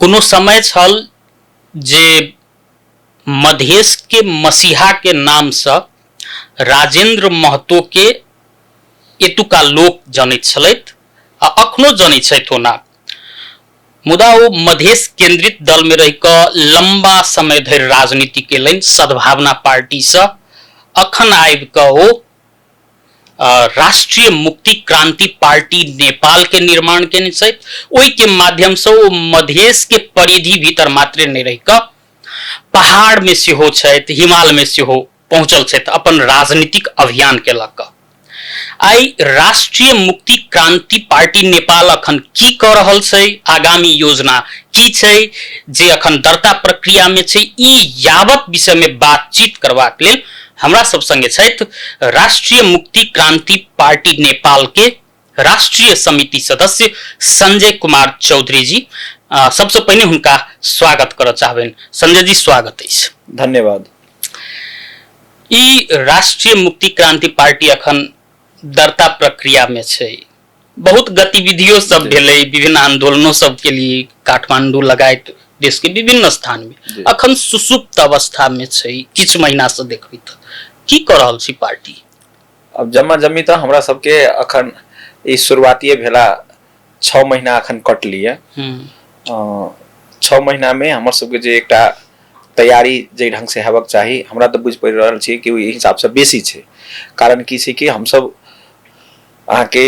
कोनो समय छल जे मधेश के मसीहा के नाम से राजेंद्र महतो के एतुका लोक जनैत छलथि आ अखनो जनैत छथि ओना, मुदा ओ मधेश केंद्रित दल में रहि कऽ लंबा समय धरि राजनीति केलनि सद्भावना पार्टी से। अखन आबि कऽ ओ राष्ट्रीय मुक्ति क्रांति पार्टी नेपाल के निर्माण केने छथि। ओहि के माध्यम से ओ मधेश के परिधि भीतर मात्रे नहीं रहि कऽ पहाड़ में सेहो छथि, हिमाल में सेहो पहुंचल छथि अपन राजनीतिक अभियान के लऽ कऽ। आइ राष्ट्रीय मुक्ति क्रांति पार्टी नेपाल अखन की कऽ रहल छै, आगामी योजना की छै, जे अखन दर्ता प्रक्रिया में छै, ई यावत विषय में बातचीत करबाक लेल हमरा सब संगे छथि राष्ट्रीय मुक्ति क्रांति पार्टी नेपाल के राष्ट्रीय समिति सदस्य संजय कुमार चौधरी जी। सबसे पहिने हुनका स्वागत करऽ चाहबनि। संजय जी, स्वागत अछि। धन्यवाद। ई राष्ट्रीय मुक्ति क्रांति पार्टी अखन दर्ता प्रक्रिया में छै, बहुत गतिविधियों सब भेलै, विभिन्न आंदोलनों सब के लिए काठमांडू लगायत देश के विभिन्न स्थान में। अखन सुसुप्त अवस्था में छै, किछु महीना से देखबै तऽ की कऽ रहल छी पार्टी? अब जम्मा जम्मी तऽ हमरा सबके अखन ई शुरुआतिये भेला 6 महीना अखन कटलिए। 6 महीना में हमर सबके जे एकटा तैयारी जाहि ढंग से हेबाक चाही, हमरा तऽ बुझि पड़ि रहल छै कि ओहि हिसाब से बेसी छै। कारण की छै कि हमसब अहाँके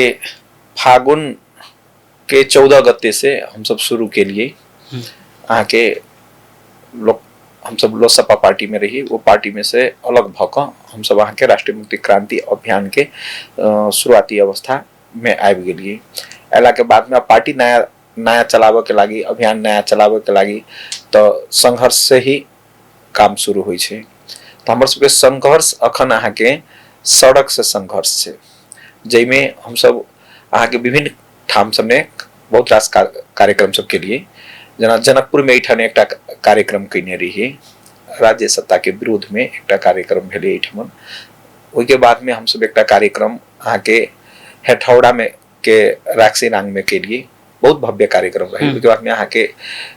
फागुन के 14 गते से हमसब शुरू केलिए। अहाँके लोक हमसब लोसपा पार्टी में रही, वो पार्टी में से अलग भऽ कऽ हमसब अहाँके राष्ट्रीय मुक्ति क्रांति अभियान के शुरुआती अवस्था में आबि गेलिए। अयला के बाद में पार्टी नया नया चलाबऽ के लागि, अभियान नया चलाबऽ के लागि तऽ संघर्ष से ही काम शुरू होइ छै। तऽ हमर सबके संघर्ष अखन अहाँके सड़क से संघर्ष छै, जाहिमे हमसब अहाँके विभिन्न ठाम सबमे बहुत रास कार्यक्रम सब केलिए। जेना जनकपुर में एहिठाम एकटा कार्यक्रम कयने रहियै, राज्य सत्ता के विरोध में एकटा कार्यक्रम भेलै एहिठाम। ओहिके बाद में हमसब एकटा कार्यक्रम अहाँके हेठौड़ा में के राक्सी रांग में केलिए, बहुत भव्य कार्यक्रम रहे। ओहिके बाद में अहाँके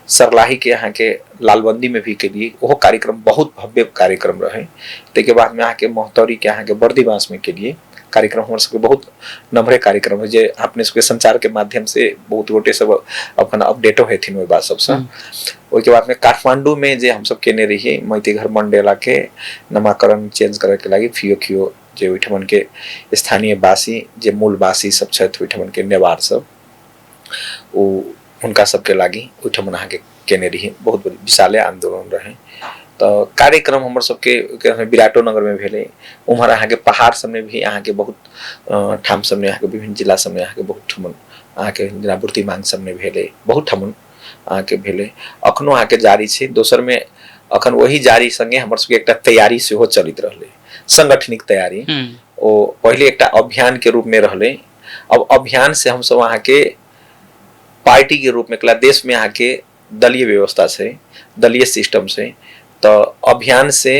सरलाही के अहाँके लालबंदी में भी केलिए, ओहो कार्यक्रम बहुत भव्य कार्यक्रम रहे। ताहिके बाद में अहाँके महोत्तरी के अहाँके बर्दीबास में केलिए कार्यक्रम। हमर सबके बहुत नम्हरे कार्यक्रम है जे अपने सबके संचार के माध्यम से बहुत गोटे सब अपन अपडेटो हेथिन ओहि बात सबसँ। ओहिके बाद में काठमांडू में जे हमसब केने रहियै मैती घर मंडेला के नामाकरण चेंज करे के लागि फियो खियो जे ओहिठमन के स्थानीय वासी जे मूल वासी सब छथि ओहिठमन के नेवार सब, ओ हुनका सबके लागि ओहिठमन अहाँके केने रहियै। बहुत विशाले आंदोलन रहे। तऽ कार्यक्रम हमर सबके विराटो नगर में भेलै। उम्हर अहाँके पहाड़ सबमे भी अहाँके बहुत ठाम सबमे अहाँके विभिन्न जिला सबमे अहाँके बहुत ठमन अहाँके जेना बुर्तिमांग सबमे भेलै, बहुत ठमन अहाँके भेलै। अखनो अहाँके जारी छै। दोसरमे अखन वही जारी संगे हमर सबके एकटा तैयारी सेहो चलैत रहलै, संगठनिक तैयारी। ओ पहिले एकटा अभियान के रूप में रहलै, अब अभियान से हमसब अहाँके पार्टी के रूप में, कला देश में अहाँके दलीय व्यवस्था छै, दलीय सिस्टम छै, तऽ अभियान से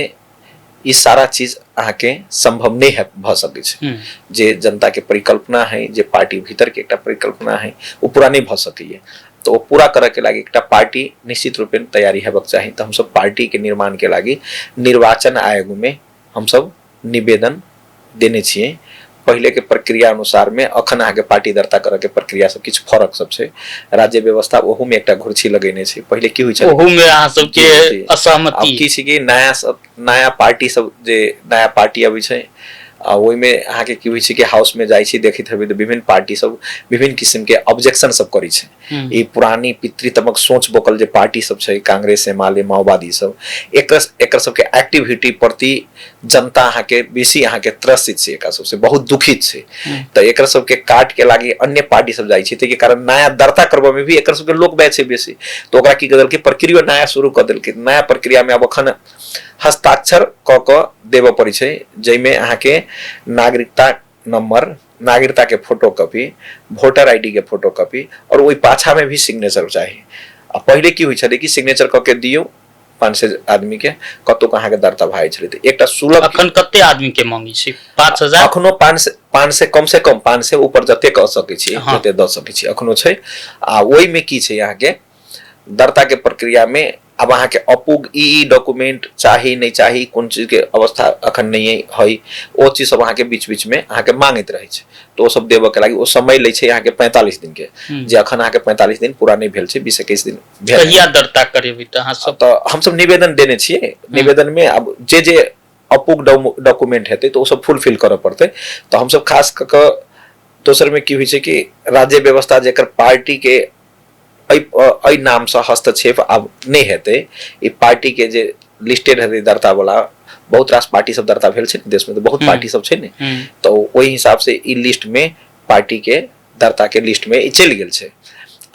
ई सारा चीज अहाँके संभव नहीं है भऽ सकै छै। जे जनता के परिकल्पना है, जे पार्टी भीतर के एकटा परिकल्पना है, ओ पूरा नहीं भऽ सकैए। तऽ ओ पूरा करऽ के लागि एकटा पार्टी निश्चित रूपेण तैयारी हेबाक चाही। तऽ हमसब पार्टी के निर्माण के लागि निर्वाचन आयोग में हमसब निवेदन देने छियै। पहिले के प्रक्रिया अनुसार में अखन अहाँके पार्टी दर्ता करऽ के प्रक्रिया सब किछु फरक सब छै। राज्य व्यवस्था ओहू में एकटा घुरछी लगेने छै। पहिले की होइ छलै, ओहू में अहाँ सबके असहमति। आब की छै कि नया सब नया पार्टी सब जे नया पार्टी अबै छै आ ओहिमे अहाँके की होइ छै कि हाउस में जाइ छी देखैत हेबै तऽ विभिन्न पार्टी सब विभिन्न किसिम के ऑब्जेक्शन सब करै छै। ई पुरानी पितृतमक सोच बोकल जे पार्टी सब छै, कांग्रेस एमाले माओवादी सब, एकर एकर सबके एक्टिविटी प्रति जनता अहाँके बेसी अहाँके त्रसित छै, एकरा सबसे बहुत दुखित छै। तऽ एकर सबके काट के लागि अन्य पार्टी सब जाइ छै, ताहिके कारण नया दर्ता करबऽ में भी एकर सबके लोक बैच छै बेसी। तऽ ओकरा की कऽ देलकै, प्रक्रिया नया शुरू कऽ देलकै। नया प्रक्रिया में अब अखन हस्ताक्षर कऽ कऽ देबऽ पड़ै छै, जाहिमे अहाँके नागरिकता नंबर, नागरिकता के फोटो कॉपी, वोटर आईडी के फोटो कॉपी और ओहि पाछा में भी सिग्नेचर चाही। आ पहिले की होइ छलै कि सिग्नेचर कऽ के दियौ 500 आदमी के, कतौ अहाँके दर्ता भए जाइ छलै। तऽ एकटा सुलभ अखन कते आदमी के मांगी छै? 5000? अखनो 500, कम से कम 500 ऊपर जते कऽ सकै छी, जते दऽ सकै छी अखनो छै। आ ओहिमे की छै अहाँके दर्ता के प्रक्रिया में आब अहाँके अपुग ई ई डॉक्यूमेंट चाही नहि चाही, कोन चीजके अवस्था अखन नहि है, ओ चीज सब अहाँके बीच बीचमे अहाँके मांगैत रहै छै। तऽ ओ सब देबऽके लागि ओ समय लै छै अहाँके 45 दिनके, जे अखन अहाँके 45 दिन पूरा नहि भेल छै, 20-21 दिन भेल। कहिया दर्ता करेबै तऽ अहाँ सब? तऽ हमसब निवेदन देने छियै। निवेदनमे आब जे जे अपुग डॉक्यूमेंट हेतै तऽ ओ सब फुलफिल करऽ पड़तै। तऽ हमसब खास कऽ कऽ दोसरमे की होइ छै कि राज्य व्यवस्था जेकर पार्टीके एहि नामसँ हस्तक्षेप आब नहि हेतै, ई पार्टीके जे लिस्टेड हेतै दर्ता वाला, बहुत रास पार्टी सब दर्ता भेल छै देशमे, तऽ बहुत पार्टी सब छै ने, तऽ ओहि हिसाबसँ ई लिस्टमे पार्टीके दर्ताके लिस्टमे ई चलि गेल छै।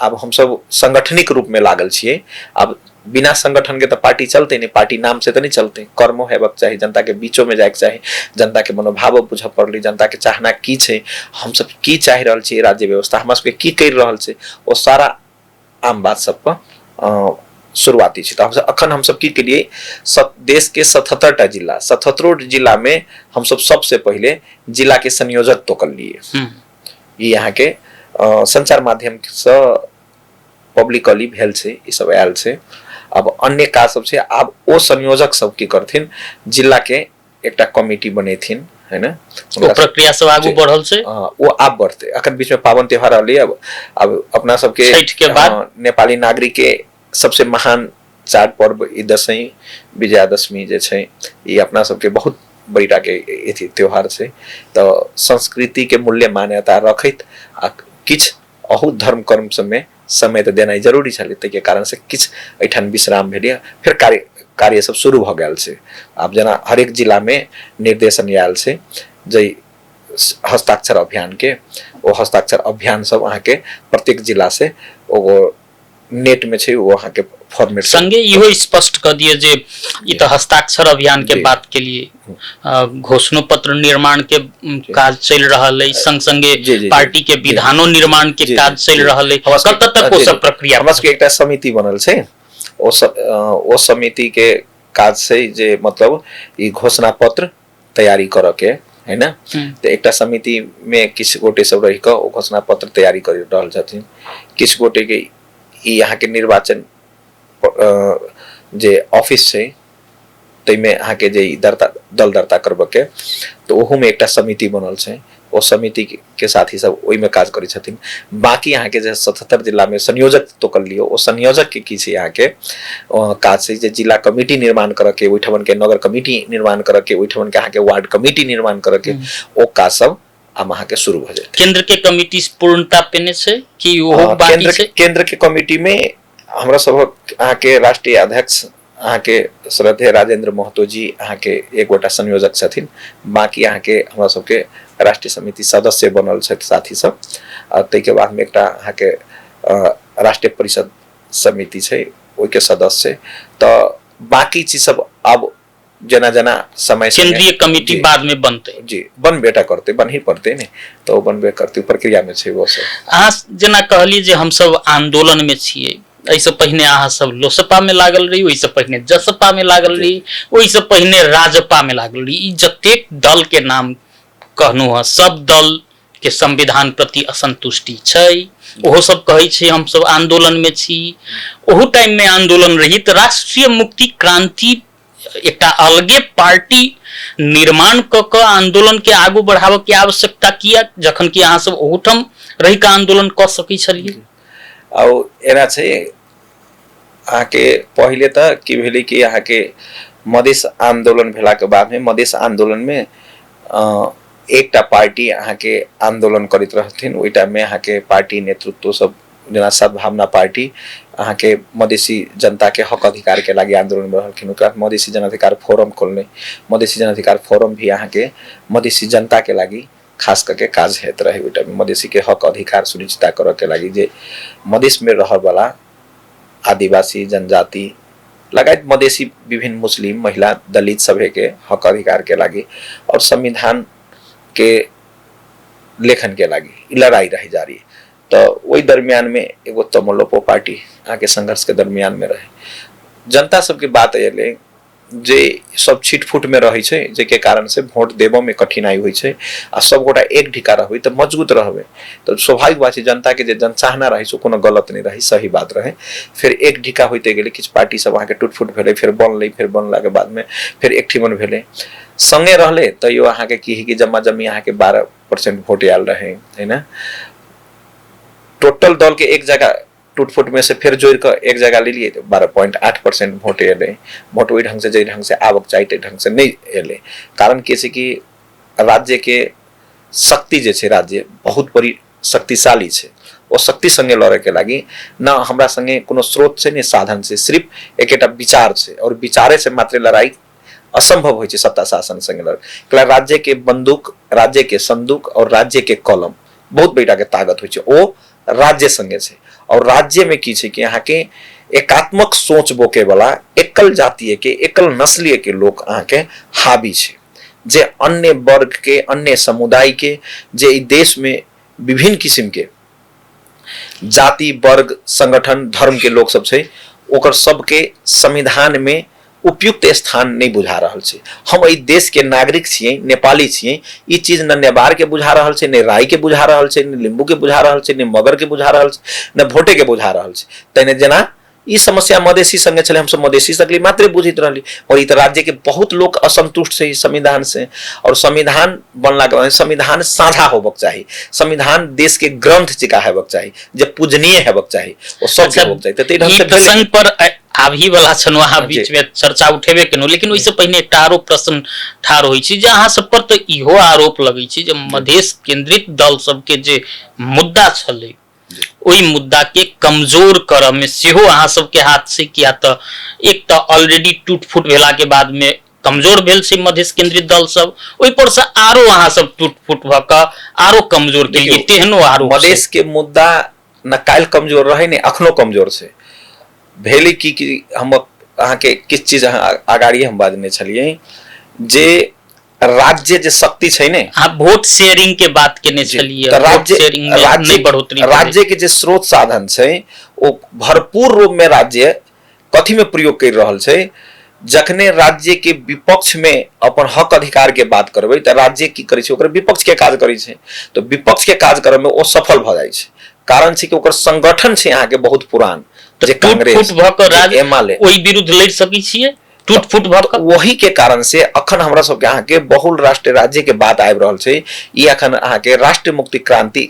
आब हमसब संगठनिक रूपमे लागल छियै। आब बिना संगठनके तऽ पार्टी चलतै नहि, पार्टी नाम से तऽ नहि चलतै, कर्मो हेबाक चाही, जनताके बीचोमे जाइके चाही, जनताके मनोभावो बुझऽ पड़लै, जनताके चाहना की छै, हमसब की चाहि रहल छियै, राज्य व्यवस्था हमरा सबके की करि रहल छै, ओ सारा आम बात सब पर शुरुआती छै। तऽ हमसब अखन हमसब की केलियै, देशके 77टा जिला, 77 जिलामे हमसब सबसे पहिले जिलाके संयोजक तोकलियै। ई अहाँके संचार माध्यमसँ पब्लिकली भेल छै, ई सब आयल छै। आब अन्य काज सब छै। आब ओ संयोजक सब की करथिन, जिला के एकटा कमिटी बनेथिन, है ने, ओ प्रक्रिया सब आगू बढ़ल छै, ओ आब बढ़तै। अखन बीच में पावन त्योहार रहलै। अब अपना सबके छठ के बाद नेपाली नागरिक के सबसे महान चार पर्व ई दशैं विजयादशमी जे छै, ई अपना सबके बहुत बड़ीटा के अथी त्योहार छै। तऽ संस्कृति के मूल्य मान्यता रखैत आ किछु अहू धर्म कर्म सबमे समय तऽ देनाइ जरूरी छलै, ताहिके कारणसँ किछु एहिठाम विश्राम भेलै, फेर कार्य कार्य सब शुरू भऽ गेल छै। आब जेना हरेक जिलामे निर्देशन आयल छै जाहि हस्ताक्षर अभियानके, ओ हस्ताक्षर अभियान सब अहाँके प्रत्येक जिलासँ ओ नेट में छै, ओ अहाँके फॉर्मेट। संगे इहो स्पष्ट कऽ दिअ जे ई तऽ हस्ताक्षर अभियान के बात के लिए, घोषणो पत्र निर्माण के काज चलि रहल अछि, संग संगे पार्टी के विधानो निर्माण के काज चलि रहल अछि, कतऽ तक ओ सब प्रक्रिया? हमरा सबके एकटा समिति बनल छै, ओ समिति के काज छै जे मतलब ई घोषणा पत्र तैयारी करऽ के है ने। तऽ एकटा समिति में किछु गोटे सब रहि कऽ ओ घोषणा पत्र तैयारी कर रहल छथिन। किछु गोटे के ई अहाँके निर्वाचन जे ऑफिस छै ताहिमे अहाँके जे ई दर्ता दल दर्ता करबऽ के, तऽ ओहूमे एकटा समिति बनल छै, ओ समिति के साथी सब ओहिमे काज करै छथिन। बाकी अहाँके जे 77 जिलामे संयोजक तोकल लियौ, ओ संयोजक के की छै अहाँके काज छै जे जिला कमिटी निर्माण करऽ के, ओहिठमन के नगर कमिटी निर्माण करऽ के, ओहिठमन के अहाँके वार्ड कमिटी निर्माण करऽ के, ओ काज सब आब अहाँके शुरू भऽ जेतै। केंद्र के कमिटी पूर्णता पेने छै कि ओहो बाकी छै? केंद्र के कमिटी में हमरा सबक अहाँके राष्ट्रीय अध्यक्ष अहाँके श्रद्धेय राजेंद्र महतो जी अहाँके एक गोटा संयोजक छथिन, बाकी अहाँके हमरा सबके राष्ट्रीय समिति सदस्य बनल छथि साथी सब। आ ताहिके बादमे एकटा अहाँके राष्ट्रीय परिषद समिति छै, ओहिके सदस्य। तऽ बाकी चीज सब आब जेना जेना समय केंद्रीय कमिटी बाद में बनतै। जी, बनबेटा करतै, बनही पड़तै ने, तऽ ओ बनबे करतै, प्रक्रिया में छै वो सब। अहाँ जेना कहली जे हमसब आंदोलन में छियै, एहिसँ पहिने अहाँ सब लोसपा में लागल रही, ओहिसँ पहिने जसपा में लागल रही, ओहिसँ पहिने राजपा में लागल रही। ई जतेक दल के नाम कहलहुँ हँ, सब दल के संविधान प्रति असंतुष्टि छै, ओहो सब कहै छै हम सब आंदोलन में छी। ओहू टाइम में आंदोलन रही तऽ राष्ट्रीय मुक्ति क्रांति एकटा अलगे पार्टी निर्माण कऽ कऽ आंदोलन के आगू बढ़ाबऽ के आवश्यकता किया, जखन कि अहाँ सब ओहूठाम रहि कऽ आंदोलन कऽ सकै छलियै? आ एना छै अहाँके, पहिले तऽ की भेलै कि अहाँके मधेश आन्दोलन भेलाके बादमे मधेश आन्दोलनमे एकटा पार्टी अहाँके आन्दोलन करैत रहथिन। ओहि टाइममे अहाँके पार्टी नेतृत्व सब जेना सद्भावना पार्टी अहाँके मधेसी जनताके हक अधिकारके लागि आन्दोलनमे रहलखिन। ओकर बाद मधेसी जन अधिकार फोरम खोलने, मधेसी जन अधिकार फोरम भी अहाँके मधेसी जनताके लागि खास करके काज होइत रहे ओहि टाइममे, मधेसीके हक अधिकार सुनिश्चितता करऽके लागि, जे मधेसमे रहऽवला आदिवासी जनजाति लगायत मधेसी विभिन्न मुस्लिम महिला दलित सभके हक अधिकारके लागि और संविधान के लेखन के लागि ई लड़ाई रहे जारी। तऽ ओहि दरमियान में एगो तमलोपो पार्टी अहाँके संघर्ष के दरमियान में रहे। जनता सबके बात एलै जे सब छिटफुट में रहै छै, जाहिके कारण से वोट देबऽ में कठिनाई होइ छै। आ सब गोटा एक ढिका रहबै तऽ मजबूत रहबै, तऽ स्वाभाविक बात छै जनता के जे जनचाहना रहै छै कोनो गलत नहि रहै, सही बात रहै। फेर एक ढिका होइते गेलै, किछु पार्टी सब अहाँके टूट फूट भेलै, फेर बनलै, फेर बनलाके बादमे फेर एक ठिमन भेलै, संगे रहलै, तैयो अहाँके की है कि जम्मा जम्मी अहाँके 12% वोट आयल रहै, है ना। टोटल दल के एक जगह टूट फूट में से फेर जोड़ कऽ एक जगह लेलियै तऽ 12.8% वोट एलै। वोट ओहि ढंग से जाहि ढंग से आबक चाही ताहि ढंग से नहि एलै। कारण की छै कि राज्य के शक्ति जे छै, राज्य बहुत बड़ी शक्तिशाली छै, ओ शक्ति संगे लड़े के लागी न हमरा संगे कोनो स्रोत छै, ने साधन छै, सिर्फ एकेटा विचार छै, और विचारे से मात्र लड़ाई असंभव होइ छै सत्ता शासन संगे लड़े। राज्य के बंदूक, राज्य के संदूक और राज्य के कलम बहुत बड़ा के ताकत होइ छै, ओ राज्य संगे छै। और राज्य में की छै कि अहाँके एकात्मक सोच बोके वाला एकल जातीय के एकल नस्लीय के लोक अहाँके हावी छै, जे अन्य वर्ग के अन्य समुदाय के जे ई देश में विभिन्न किस्म के जाति वर्ग संगठन धर्म के लोक सब छै, ओकर सबके संविधान में उपयुक्त स्थान नहीं बुझा रहल छै। हम एहि देश के नागरिक छियै, नेपाली छियै, ई चीज न नेवार के बुझा रहल छै, ने राय के बुझा रहल छै, ने लिम्बू के बुझा रहल छै, ने मगर के बुझा रहल छै, ने भोटे के बुझा रहल छै। तैने जेना ई समस्या मधेसी संगे छलै, हमसब मधेसी सकली मात्रे बुझैत रहली, और ई तऽ राज्य के बहुत लोक असंतुष्ट छै ई संविधान से। और संविधान बनला के बाद संविधान साझा होबक चाही, संविधान देश के ग्रंथ जकाँ हेबक चाही, जे पूजनीय हेबक चाही, ओ सबके अच्छा, होबक चाही। तऽ ताहि ढंग ई से भेलै। प्रसंग पर आबही वाला छलहुँ, अहाँ बीच में चर्चा उठेबे केलहुँ, लेकिन ओहिसँ पहिने एकटा आरो प्रश्न ठाढ़ होइ छै जे अहाँ सब पर तऽ इहो आरोप लगै छै जे मधेश केंद्रित दल सबके जे मुद्दा छलै ओहि मुद्दा के कमजोर करऽ में सेहो अहाँ सबके हाथ छै, किया तऽ एक तऽ ऑलरेडी टूट फूट भेला के बाद में कमजोर भेल छै मधेश केंद्रित दल सब, ओहि पर से आरो अहाँ सब टूट फूट भऽ कऽ आरो कमजोर केलियै, देखियौ, तेहनो आरोप छै। मधेश के मुद्दा न काल्हि कमजोर रहै ने अखनो कमजोर छै। भेलै की कि हम अहाँके किछु चीज अहाँ अगाड़िए हम बाजने छलियै जे राज्य जे शक्ति छै ने, अहाँ वोट शेयरिंग के बात केने छलियै, तऽ वोट राज्य शेयरिंग में राज्य नहि बढ़ोतरी भेलै। राज्य के जे स्रोत साधन छै ओ भरपूर रूप में राज्य कथी में प्रयोग कर रहल छै। जखने राज्य के विपक्ष में अपन हक अधिकार के बात करबै तऽ राज्य की करै छै, ओकर विपक्ष के काज करै छै। तऽ विपक्ष के काज करय में ओ सफल भऽ जाइ छै। कारण छै कि ओकर संगठन छै अहाँके बहुत पुरान, तऽ जे टूट फूट कांग्रेस भऽ कऽ जे राज्य एमाले, ओहि विरुद्ध लड़ि सकै छियै टूट फूट भऽ कऽ? वही के कारण से अखन हमरा सबके अहाँके बहुल राष्ट्रीय राज्य के बात आबि रहल छै। ई अखन अहाँके राष्ट्रीय मुक्ति क्रांति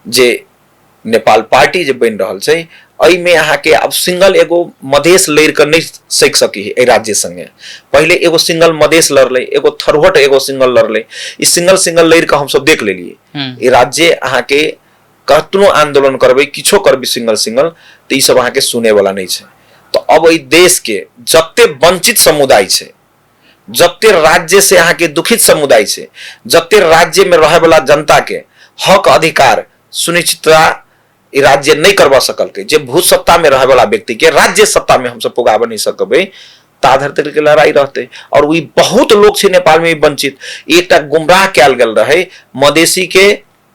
जे नेपाल पार्टी जे बनि रहल छै, एहिमे अहाँके आब सिंगल एगो मधेश लड़ि कऽ नहि सकि सकी एहि राज्य संगे। पहिले एगो सिंगल मधेश लड़लै, एगो थरहट एगो सिंगल लड़लै, ई सिंगल सिंगल लड़ि कऽ हमसब देख लेलियै। ई राज्य अहाँके कतनो आंदोलन करबै, किछो करबै सिंगल सिंगल, तऽ ई सब अहाँके सुने वाला नहि छै। तऽ अब एहि देश के जते वंचित समुदाय छै, जते राज्य से अहाँके दुखित समुदाय छै, जते राज्य में रहे वाला जनता के हक अधिकार सुनिश्चितता ई राज्य नहि करवा सकलकै, जे भूसत्ता में रहे वाला व्यक्ति के राज्य सत्ता में हमसब पुगाबऽ नहि सकबै, ता धरि तक के लड़ाई रहतै। और ई बहुत लोग छै नेपाल में वंचित, एकटा गुमराह कयल गेल रहै मधेसी के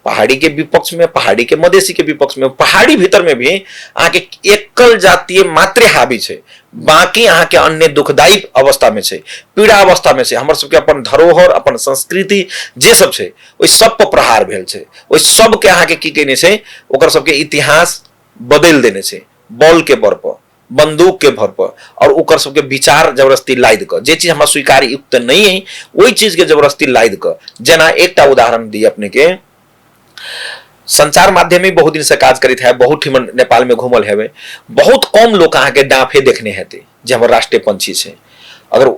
पहाड़ी के विपक्ष में, पहाड़ी के मधेसी के विपक्ष में, पहाड़ी भीतर में भी अहाँके एकल जातीय मात्रे हावी छै, बाकी अहाँके अन्य दुखदायी अवस्था में छै, पीड़ा अवस्था में छै। हमर सबके अपन धरोहर, अपन संस्कृति जे सब छै ओहि सब पर प्रहार भेल छै, ओहि सबके अहाँके की केने छै, ओकर सबके इतिहास बदलि देने छै बल के बल पर, बंदूक के भर पर, और ओकर सबके विचार जबरदस्ती लादि कऽ, जे चीज हमरा स्वीकार युक्त नहीं है ओहि चीज के जबरदस्ती लादि कऽ। जेना एकटा उदाहरण दी अपने के, संचार माध्यम में बहुत दिन से काज करैत है, बहुत ठिमन नेपाल में घूमल हेबै, बहुत कम लोक अहाँके डाँफे देखने हेतै जे हमर राष्ट्रीय पंछी छै। अगर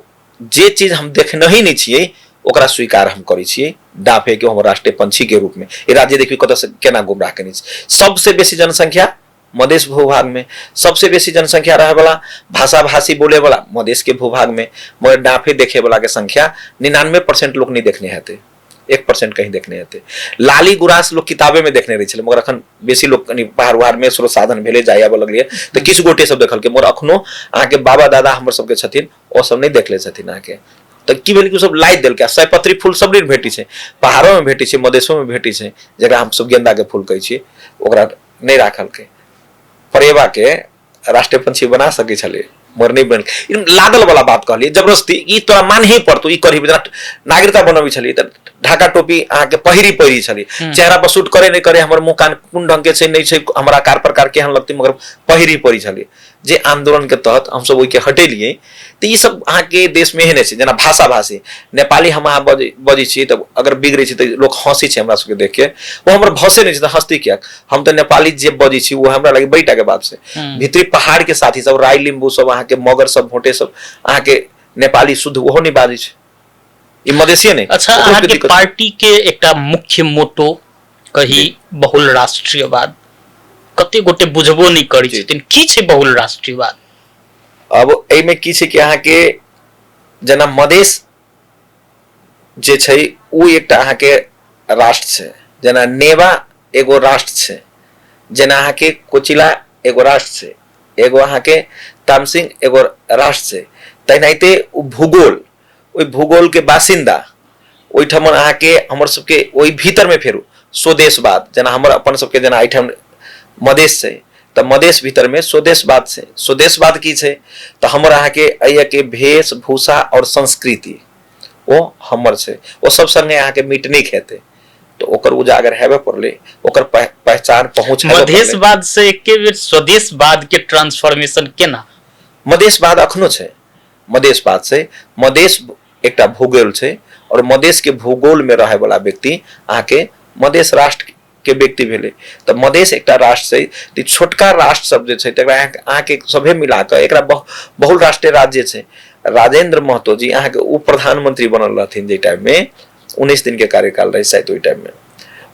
जे चीज हम देखने ही नहीं छियै ओकरा स्वीकार हम करै छियै डाँफे के हमर राष्ट्रीय पंछी के रूप में। ई राज्य देखियौ कतऽ से केना गुमराह केने छै। सबसे बेसी जनसंख्या मधेश भूभाग में, सबसे बेसी जनसंख्या रहे वाला, भाषा भाषी बोले वाला मधेश के भूभाग में, मगर डाँफे देखे वाला के संख्या 99% लोग नहीं देखने हेतै, 1% कहीं देखने हेतै। लाली गुरास लोग किताबे में देखने रहै छलै, मगर अखन बेसी लोग कनि पहाड़ उहाड़ में स्रोत साधन भेलै, जाय आबऽ लगलै तऽ किछु गोटे सब देखलकै, मगर अखनो अहाँके बाबा दादा हमर सबके छथिन ओ सब नहि देखले छथिन अहाँके। तऽ की भेल कि ओ सब लादि देलकै। आ सयपत्री फूल सब दिन भेटै छै, पहाड़ो में भेटै छै, मधेशो में भेटै छै, जकरा हमसब गेंदा के फूल कहै छियै, ओकरा नहि राखलकै। परेवा के राष्ट्रीय पंछी बना सकै छलै, मगर नहि बनल। ई लादल वाला बात कहलियै, जबरदस्ती ई तोरा मानहे पड़तौ, ई करही। जेना नागरिकता बनबै छलियै तऽ ढाका टोपी अहाँके पहिरी पहिरी छलियै, चेहरा पर सूट करे नहि करे, हमर मुँह कान कोन ढंग के छै नहि छै, हमरा आकार प्रकार केहन लगतै, मगर पहिरी पड़ी छलियै। जे आंदोलन के तहत हमसब ओहिके हटेलियै। तऽ ई सब अहाँके देश में एहने छै, जेना भाषा भाषी नेपाली हम अहाँ बजै बजै छियै तऽ अगर बिगड़ै छै तऽ लोक हँसै छै हमरा सबके देख के। ओ हमर भाषे नहि छै तऽ हँसतै किएक? हम तऽ नेपाली जे बजै छी ओ हमरा लागि बड़ी टाके बात छै। भीतरी पहाड़ के साथी सब, राई लिम्बू सब, अहाँके मगर सब, भोटे सब अहाँके नेपाली शुद्ध ओहो नहि बाजै छै। ई मधेसिये नहि। अच्छा, ओकरो सबके अहाँके दिक्कत छै। पार्टी के एकटा मुख्य मोटो कही बहुल राष्ट्रीयवाद, कते गोटे बुझबो नहि करै छथिन की छै बहुल राष्ट्रीयवाद। अब एहिमे की छै कि अहाँके जेना मधेश जे छै ओ एकटा अहाँके राष्ट्र छै, जेना नेवा एगो राष्ट्र छै, जेना अहाँके कोचिला एगो राष्ट्र छै, एगो अहाँके तामसिंग एगो राष्ट्र छै, तेनाहिते ओ भूगोल, ओहि भूगोलके बासिन्दा ओहिठाम अहाँके हमर सबके ओहि भीतरमे फेरो स्वदेशवाद, जेना हमर अपन सबके जेना एहिठाम मधेश छै तऽ मधेश भीतरमे स्वदेशवाद छै। स्वदेशवाद की छै तऽ हमर अहाँके एहिके वेशभूषा आओर संस्कृति ओ हमर छै, ओ सब संगे अहाँके मिट नहि खेतै, तऽ ओकर उजागर हेबे पड़लै, ओकर पहचान पहुँच हेबे पड़लै। मधेशवाद से एके बेर स्वदेशवाद के ट्रांसफॉर्मेशन केना? मधेशवाद अखनो छै, मधेशवाद छै, मधेश एकटा भूगोल छै और मधेश के भूगोल में रहे वाला व्यक्ति अहाँके मधेश राष्ट्र के व्यक्ति भेलै। तऽ मधेश एकटा राष्ट्र छै, तऽ छोटका राष्ट्र सब जे छै तकरा अहाँके सभे मिला कऽ एकरा बहुल राष्ट्रीय राज्य छै। राजेंद्र महतो जी अहाँके ओ प्रधानमंत्री बनल रहथिन जाहि टाइम में, 19 दिन के कार्यकाल रहे शायद ओहि टाइम में,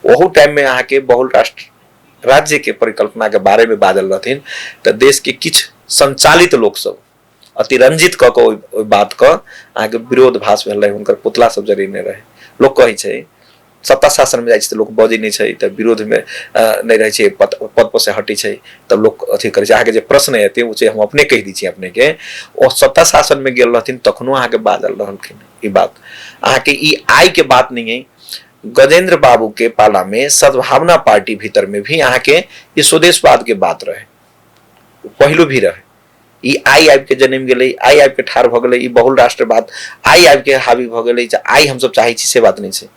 ओहू टाइम में अहाँके बहुल राष्ट्र राज्य के परिकल्पना के बारे में बाजल रहथिन। तऽ देश के किछु संचालित लोक सब अतिरंजित कऽ कऽ ओहि बातके अहाँके विरोध भास भेल रहै, हुनकर पुतला सब जरेने रहै। लोक कहै छै सत्ता शासनमे जाइ छै तऽ लोक बजै नहि छै, तऽ विरोधमे नहि रहै छै, पद पर से हटै छै तब लोक अथी करै छै। अहाँके जे प्रश्न एतै ओ हम अपने कहि दै छी अपनेके, ओ सत्ता शासनमे गेल रहथिन तखनो अहाँके बाजल रहलखिन ई बात। अहाँके ई आइके बात नहि अइ, गजेंद्र बाबू के पाला में सद्भावना पार्टी भीतर में भी अहाँके ई स्वदेशवाद के बात रहे, पहलो भी रहे। ई आइ आबि के जनमि गेलै, आइ आबि के ठाढ़ भऽ गेलै, ई बहुल राष्ट्रवाद आइ आबि के हावी भऽ गेलै, जे आइ हमसब चाहै छी से बात नहि छै।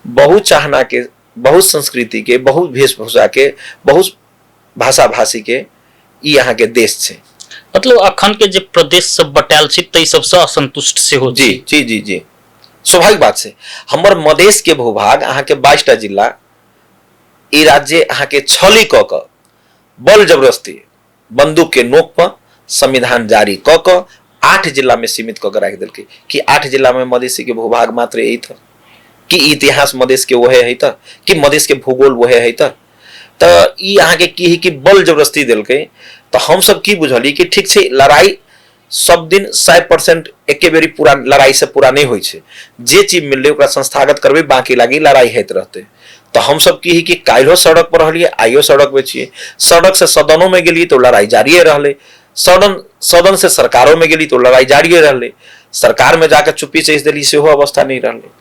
बहुत चाहना के, बहुत संस्कृति के, बहुत वेशभूषा के, बहुत भाषा भाषी के ई अहाँके देश छै। मतलब अखन के जे प्रदेश सब बटायल छै ताहि सबसँ असंतुष्ट सेहो जी जी जी जी, स्वाभाविक बात छै। हमर मधेश के भूभाग अहाँके 22 टा जिला, ई राज्य अहाँके छली कऽ कऽ बल जबरदस्ती बंदूक के नोक पर संविधान जारी कऽ कऽ 8 जिला में सीमित कऽ के राखि देलकै। कि 8 जिला में मधेसी के भूभाग मात्र यही था? कि इतिहास मधेश के वहे है त? कि मधेश के भूगोल वहे है त? तऽ ई अहाँके की है कि बल जबरदस्ती देलकै। तऽ हमसब की बुझलियै कि ठीक छै, लड़ाई सब दिन 100% एके बेरी पूरा लड़ाई से पूरा नहीं होइ छै, जे चीज मिललै ओकरा संस्थागत करबै, बाकी लागी लड़ाई होइत रहतै। तऽ हमसब की है कि काल्हिो सड़क पर रहलियै, आइयो सड़क पर छियै, सड़क से सदनों में गेलियै तऽ लड़ाई जारिये रहलै, सदन से सरकारों में गेली तो लड़ाई जारिये रहलै, सरकार में जाके चुप्पी चेस देली सेहो अवस्था नहीं रहलै।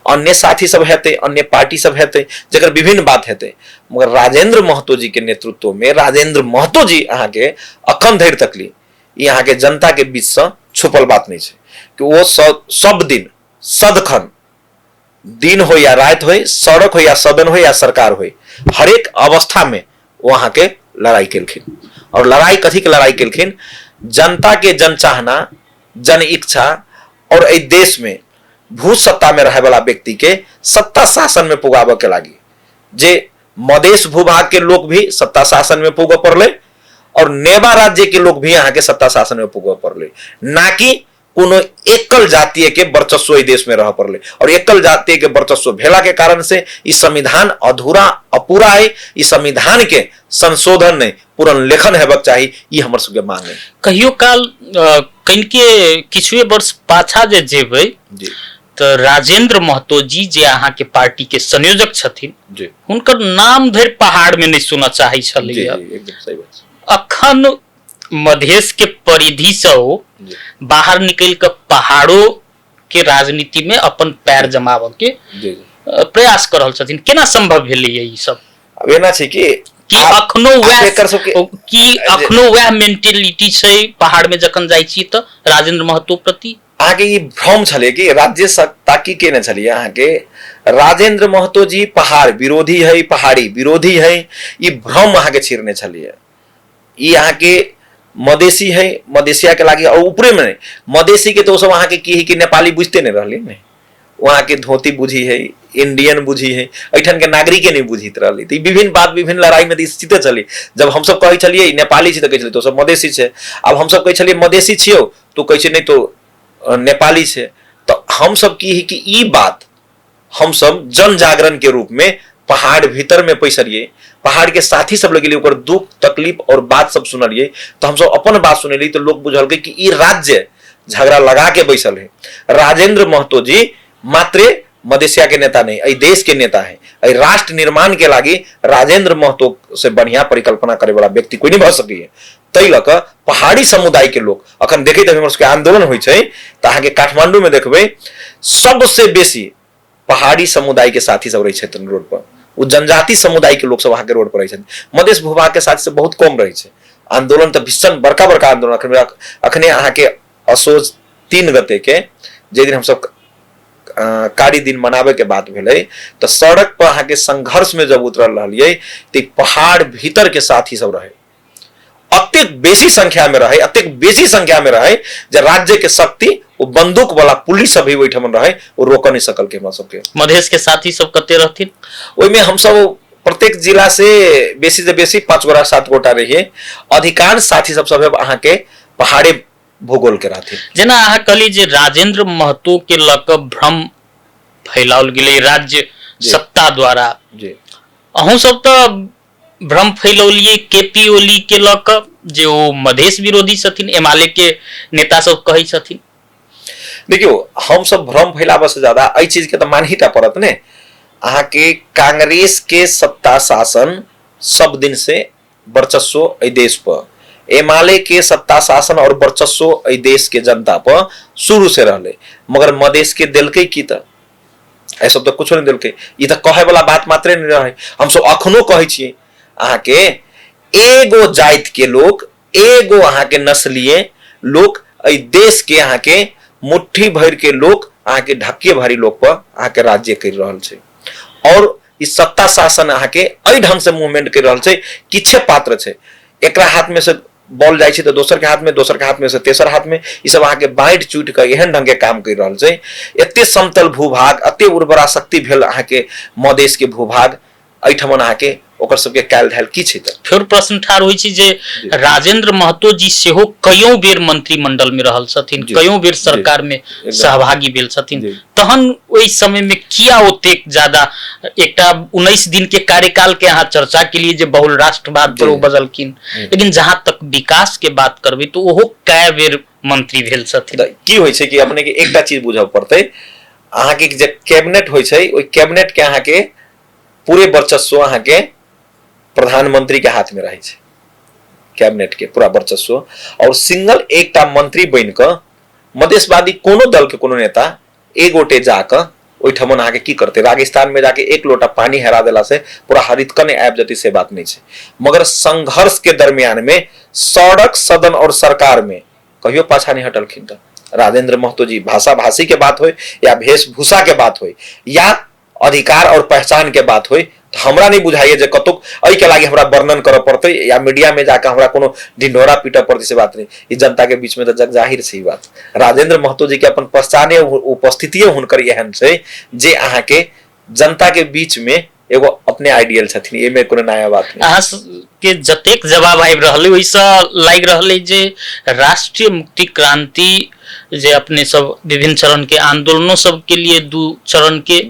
अन्य साथी सब हेतै, अन्य पार्टी सब हेतै, जकर विभिन्न बात हेतै, मगर राजेंद्र महतो जी के नेतृत्व में राजेंद्र महतो जी अहाँके अखन धरि तकली ई अहाँके जनता के बीच से छुपल बात नहीं छै कि ओ सब दिन सदखन, दिन हो या रात हो, सड़क हो या सदन हो या सरकार हो, हरेक अवस्था में वो अहाँके लड़ाई केलखिन। और लड़ाई कथी के लड़ाई केलखिन? जनता के जन चाहना, जन इच्छा और एहि देश में भू सत्ता में रहे वाला व्यक्ति के सत्ता शासन में पुगाबऽ के लागी, जे मधेश भूभाग के लोग भी सत्ता शासन में पुगऽ पड़लै और नेवा राज्य के लोग भी अहाँके सत्ता शासन में पुगऽ पड़लै, ना कि कोनो एकल जातीय के वर्चस्व एहि देश में रह पड़लै। और एकल जातीय के वर्चस्व भेला के कारण से ई संविधान अधूरा अपूरा है, ई संविधान के संशोधन नहीं पुनर्लेखन हेबाक चाही, ई हमर सबके मांग है। कहियो काल कनिके किछुए वर्ष पाछा जे जेबै जी तऽ राजेंद्र महतो जी जे अहाँके पार्टी के संयोजक छथिन जी हुनकर नाम धरि पहाड़ में नहीं सुनऽ चाहै जी छलैया। जी एकदम सही बात छै। अखन मधेश के परिधि से ओ जी बाहर निकल के पहाड़ों के राजनीति में अपन पैर जमाबऽ के जी जी प्रयास कर रहल छथिन, केना संभव भेलैया ई सब? अब एना छै कि कि अखनो वएह एकर सबके कि अखनो वएह मेंटेलिटी छै पहाड़ में जखन जाइ छी तऽ राजेंद्र महतो प्रति? अहाँके ई भ्रम छलै कि राज्य सत्ता की केने छलियै अहाँके राजेंद्र महतो जी पहाड़ विरोधी है, पहाड़ी विरोधी है, ई भ्रम अहाँके छिड़ने छलियै। ई अहाँके मधेसी है, मधेसिया के लागी और ऊपरे में नहीं मधेसी के तो सब अहाँके की है कि नेपाली बुझते नहीं रहली ने, वहाँ के धोती बुझी है, इंडियन बुझी है, एहिठाम के नागरिके नहीं बुझित रहली। तऽ ई विभिन्न बात विभिन्न लड़ाई में तऽ स्थिते छलै। जब हमसब कहै छलियै नेपाली छी तऽ कहै छलियै तो सब मधेसी छै, आब हमसब कहै छलियै मधेसी छियौ तो कहै छै नहि तो नेपाली छै। तऽ हमसब की है कि ई बात हमसब जन जागरण के रूप में पहाड़ भीतर में पैसलिए, पहाड़ के साथी सब लग गेलिए, ओकर दुख तकलीफ और बात सब सुनलिए, तो हमसब अपन बात सुनलिए तो लोग बुझलकै कि ई राज्य झगड़ा लगा के बैसल है। राजेंद्र महतो जी मात्रे मधेसिया के नेता नहीं, एहि देश के नेता है, एहि राष्ट्र निर्माण के लागी राजेंद्र महतो से बढ़िया परिकल्पना करे वाला व्यक्ति कोई नहीं भऽ सकैए। ताहि लऽ कऽ पहाड़ी समुदाय के लोक अखन देखैत हमर सबके आंदोलन होइ छै तऽ अहाँके काठमांडू में देखबै सबसे बेसी पहाड़ी समुदाय के साथी सब रहै छथिन रोड पर, ओ जनजाति समुदाय के लोक सब अहाँके रोड पर रहै छथिन। मधेश भूभाग के साथी सब बहुत कम रहै छै। आंदोलन तऽ भीषण बड़का बड़का आंदोलन अखने अहाँके असोज 3 गते के जे दिन हमसब कारी दिन मनाबे के बात भेलै तऽ सड़क पर अहाँके संघर्ष में जब उतरल रहलियै तऽ पहाड़ भीतर के साथी सब रहे, अतेक बेसी संख्या में रहे, अतेक बेसी संख्या में रहे जे राज्य के शक्ति वो बंदूक वाला पुलिस सब भी ओहिठाम रहे, वो रोक नहीं सकल के हमरा सबके। मधेश के साथी सब कते रहथिन? ओहिमे हमसब प्रत्येक जिला से बेसी से बेसी 5 गोटा 7 गोटा रहिए, अधिकांश साथी सब सब अहाँके पहाड़े भूगोल के रहथिन। जेना अहाँ कहली जे राजेंद्र महतो के लऽ कऽ भ्रम फैलाओल गेलै राज्य सत्ता द्वारा, जी अहूँ सब तऽ भ्रम फैलौलियै के पी ओली के लऽ कऽ जे ओ मधेश विरोधी छथिन, एमाले के नेता सब कहै छथिन। देखियौ हम सब भ्रम फैलाबऽ से ज्यादा एहि चीज के तऽ मानही टा पड़त ने। अहाँके कांग्रेस के सत्ता शासन सब दिन से वर्चस्व एहि देश पर, एमाले के सत्ता शासन और वर्चस्व एहि देश के जनता पर शुरू से रहलै, मगर मधेश के देलकै की तऽ एहि सब तऽ कुछो नहि देलकै। ई तऽ कहै वाला बात मात्रे नहि रहै। हमसब अखनो कहै छियै अहाँके एगो जाति के लोक, एगो अहाँके नस्लीय लोक एहि देश के अहाँके मुट्ठी भरि के लोक अहाँके ढक्के भरि लोक पर अहाँके राज्य करि रहल छै और ई सत्ता शासन अहाँके एहि ढंग से मूवमेंट करि रहल छै। किछे पात्र छै, एकरा हाथ में से बॉल जाइ छै तऽ दोसर के हाथ में, दोसर के हाथ में से तेसर हाथ में, ई सब अहाँके बाँटि चूटि कऽ एहन ढंग के काम करि रहल छै। एते समतल भूभाग, एते उर्वरा शक्ति भेल अहाँके मधेश के भूभाग, एहिठमन अहाँके ओकर सबके कायल धायल की छै? तऽ फेर प्रश्न ठाढ़ होइ छै जे राजेंद्र महतो जी सेहो कईयों बेर मंत्रिमंडल में रहल छथिन, कईयों बेर सरकार में सहभागी भेल छथिन, तहन ओहि समय में किया ओतेक ज्यादा एकटा 19 दिन के कार्यकाल के अहाँ चर्चा के लिए जे बहुल राष्ट्रवाद पर ओ बजलखिन, लेकिन जहां तक विकास के बात करबै तो ओहो कए बेर मंत्री भेल छथिन। की होइ छै कि अपने के एकटा चीज बुझऽ पड़तै, अहाँके जे कैबिनेट होइ छै ओहि कैबिनेट के अहाँके पूरे वर्चस्व अहाँके प्रधानमंत्री के हाथ में रहै छै, कैबिनेट के पूरा वर्चस्व। और सिंगल एकटा मंत्री बनि कऽ मधेशवादी कोनो दल के कोनो नेता एक गोटे जाकऽ ओहिठमन अहाँके की करतै? राजस्थान में जाके एक लोटा पानी हेरा देला से पूरा हरितकने आबि जेतै से बात नहीं छै। मगर संघर्ष के दरमियान में सड़क सदन और सरकार में कहियो पाछा नहीं हटलखिन। तऽ राजेंद्र महतो जी भाषा भाषी के बात होय या वेशभूषा के बात होय या अधिकार और पहचान के बात होय, तऽ हमरा नहीं बुझाइए जे कतौ एहिके लागि हमरा वर्णन करऽ पड़तै या मीडिया में जाके हमरा कोनो ढिंढोरा पीटऽ पड़तै, से बात नहीं। ई जनता के बीच में तऽ जग जाहिर छै ई बात। राजेंद्र महतो जी के अपन पहचाने उपस्थितिये हुनकर एहन छै जे अहाँके जनता के बीच में एगो अपने आइडियल छथिन, एहिमे कोनो नया बात नहीं। अहाँ के जतेक जवाब आबि रहल अइ ओहिसँ लागि रहल अइ जे राष्ट्रीय मुक्ति क्रांति जे अपने सब विभिन्न चरण के आंदोलनों सब के लिए 2 चरण के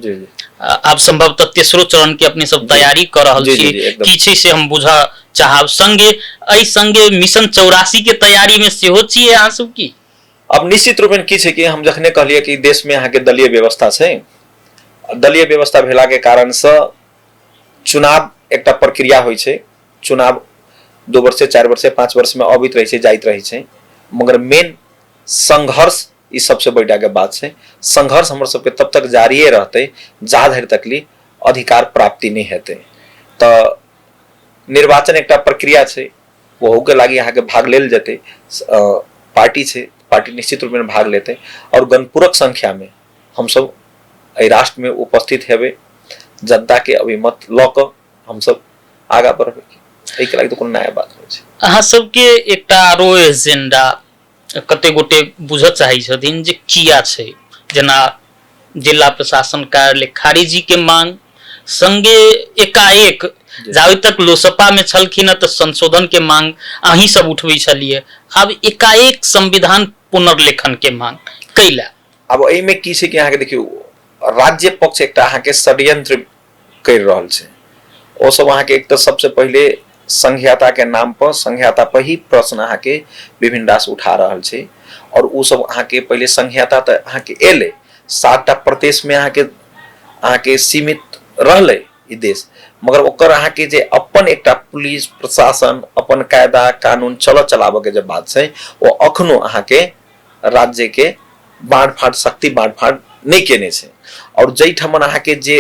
आब संभवतः तेसरो चरण के अपने सब तैयारी कर रहल छी, की छै से हम बुझऽ चाहब। संगे एहि संगे मिशन 84 के तैयारी में सेहो छियै अहाँ सब की? अब निश्चित रूपेण की छै कि हम जखने कहलियै कि देश में अहाँके दलीय व्यवस्था छै, दलीय व्यवस्था भेला के कारण से चुनाव एकटा प्रक्रिया होइ छै, चुनाव 2 वर्ष 4 वर्ष 5 वर्ष में अबैत रहै छै, जाइत रहै छै, मगर मेन संघर्ष ई सबसे बड़का के बात छै। संघर्ष हमर सबके तब तक जारिये रहतै जा धरि तकली अधिकार प्राप्ति नहीं हेतै। तऽ निर्वाचन एकटा प्रक्रिया छै, ओहू के लागि अहाँके भाग लेल जेतै। पार्टी छै, पार्टी निश्चित रूपमे भाग लेतै और गणपूरक संख्यामे हमसब एहि राष्ट्रमे उपस्थित हेबै। जनता के अभिमत लऽ कऽ हमसब आगाँ बढ़बै। एहिके लागि तऽ कोनो नया बात नहि छै। अहाँ सबके एकटा आरो एजेंडा कते गोटे बुझऽ चाहै छथिन जे किया छै, जेना जिला प्रशासन कार्यालय खारिजी के मांग संगे एकाएक जाबे तक लोसपा में छलखिन तऽ संशोधन के मांग अहीं सब उठबै छलियै, आब एकाएक संविधान पुनर्लेखन के मांग कैला? आब एहिमे की छै कि अहाँके देखियौ, राज्य पक्ष एकटा अहाँके षड्यंत्र करि रहल छै। ओ सब अहाँके एक तऽ सबसे पहिले संघीयता के नाम पर संघीयता पर ही प्रश्न अहाँके विभिन्न रास उठा रहल छै। और ओ सब अहाँके पहिले संघीयता तऽ अहाँके एलै, 7टा प्रदेश में अहाँके अहाँके सीमित रहलै ई देश, मगर ओकर अहाँके जे अपन एकटा पुलिस प्रशासन, अपन कायदा कानून चलऽ चलाबऽ के जे बात छै, ओ अखनो अहाँके राज्य के बाँट फाँट, शक्ति बाँट फाँट नहि केने छै। और जाहिठाम अहाँके जे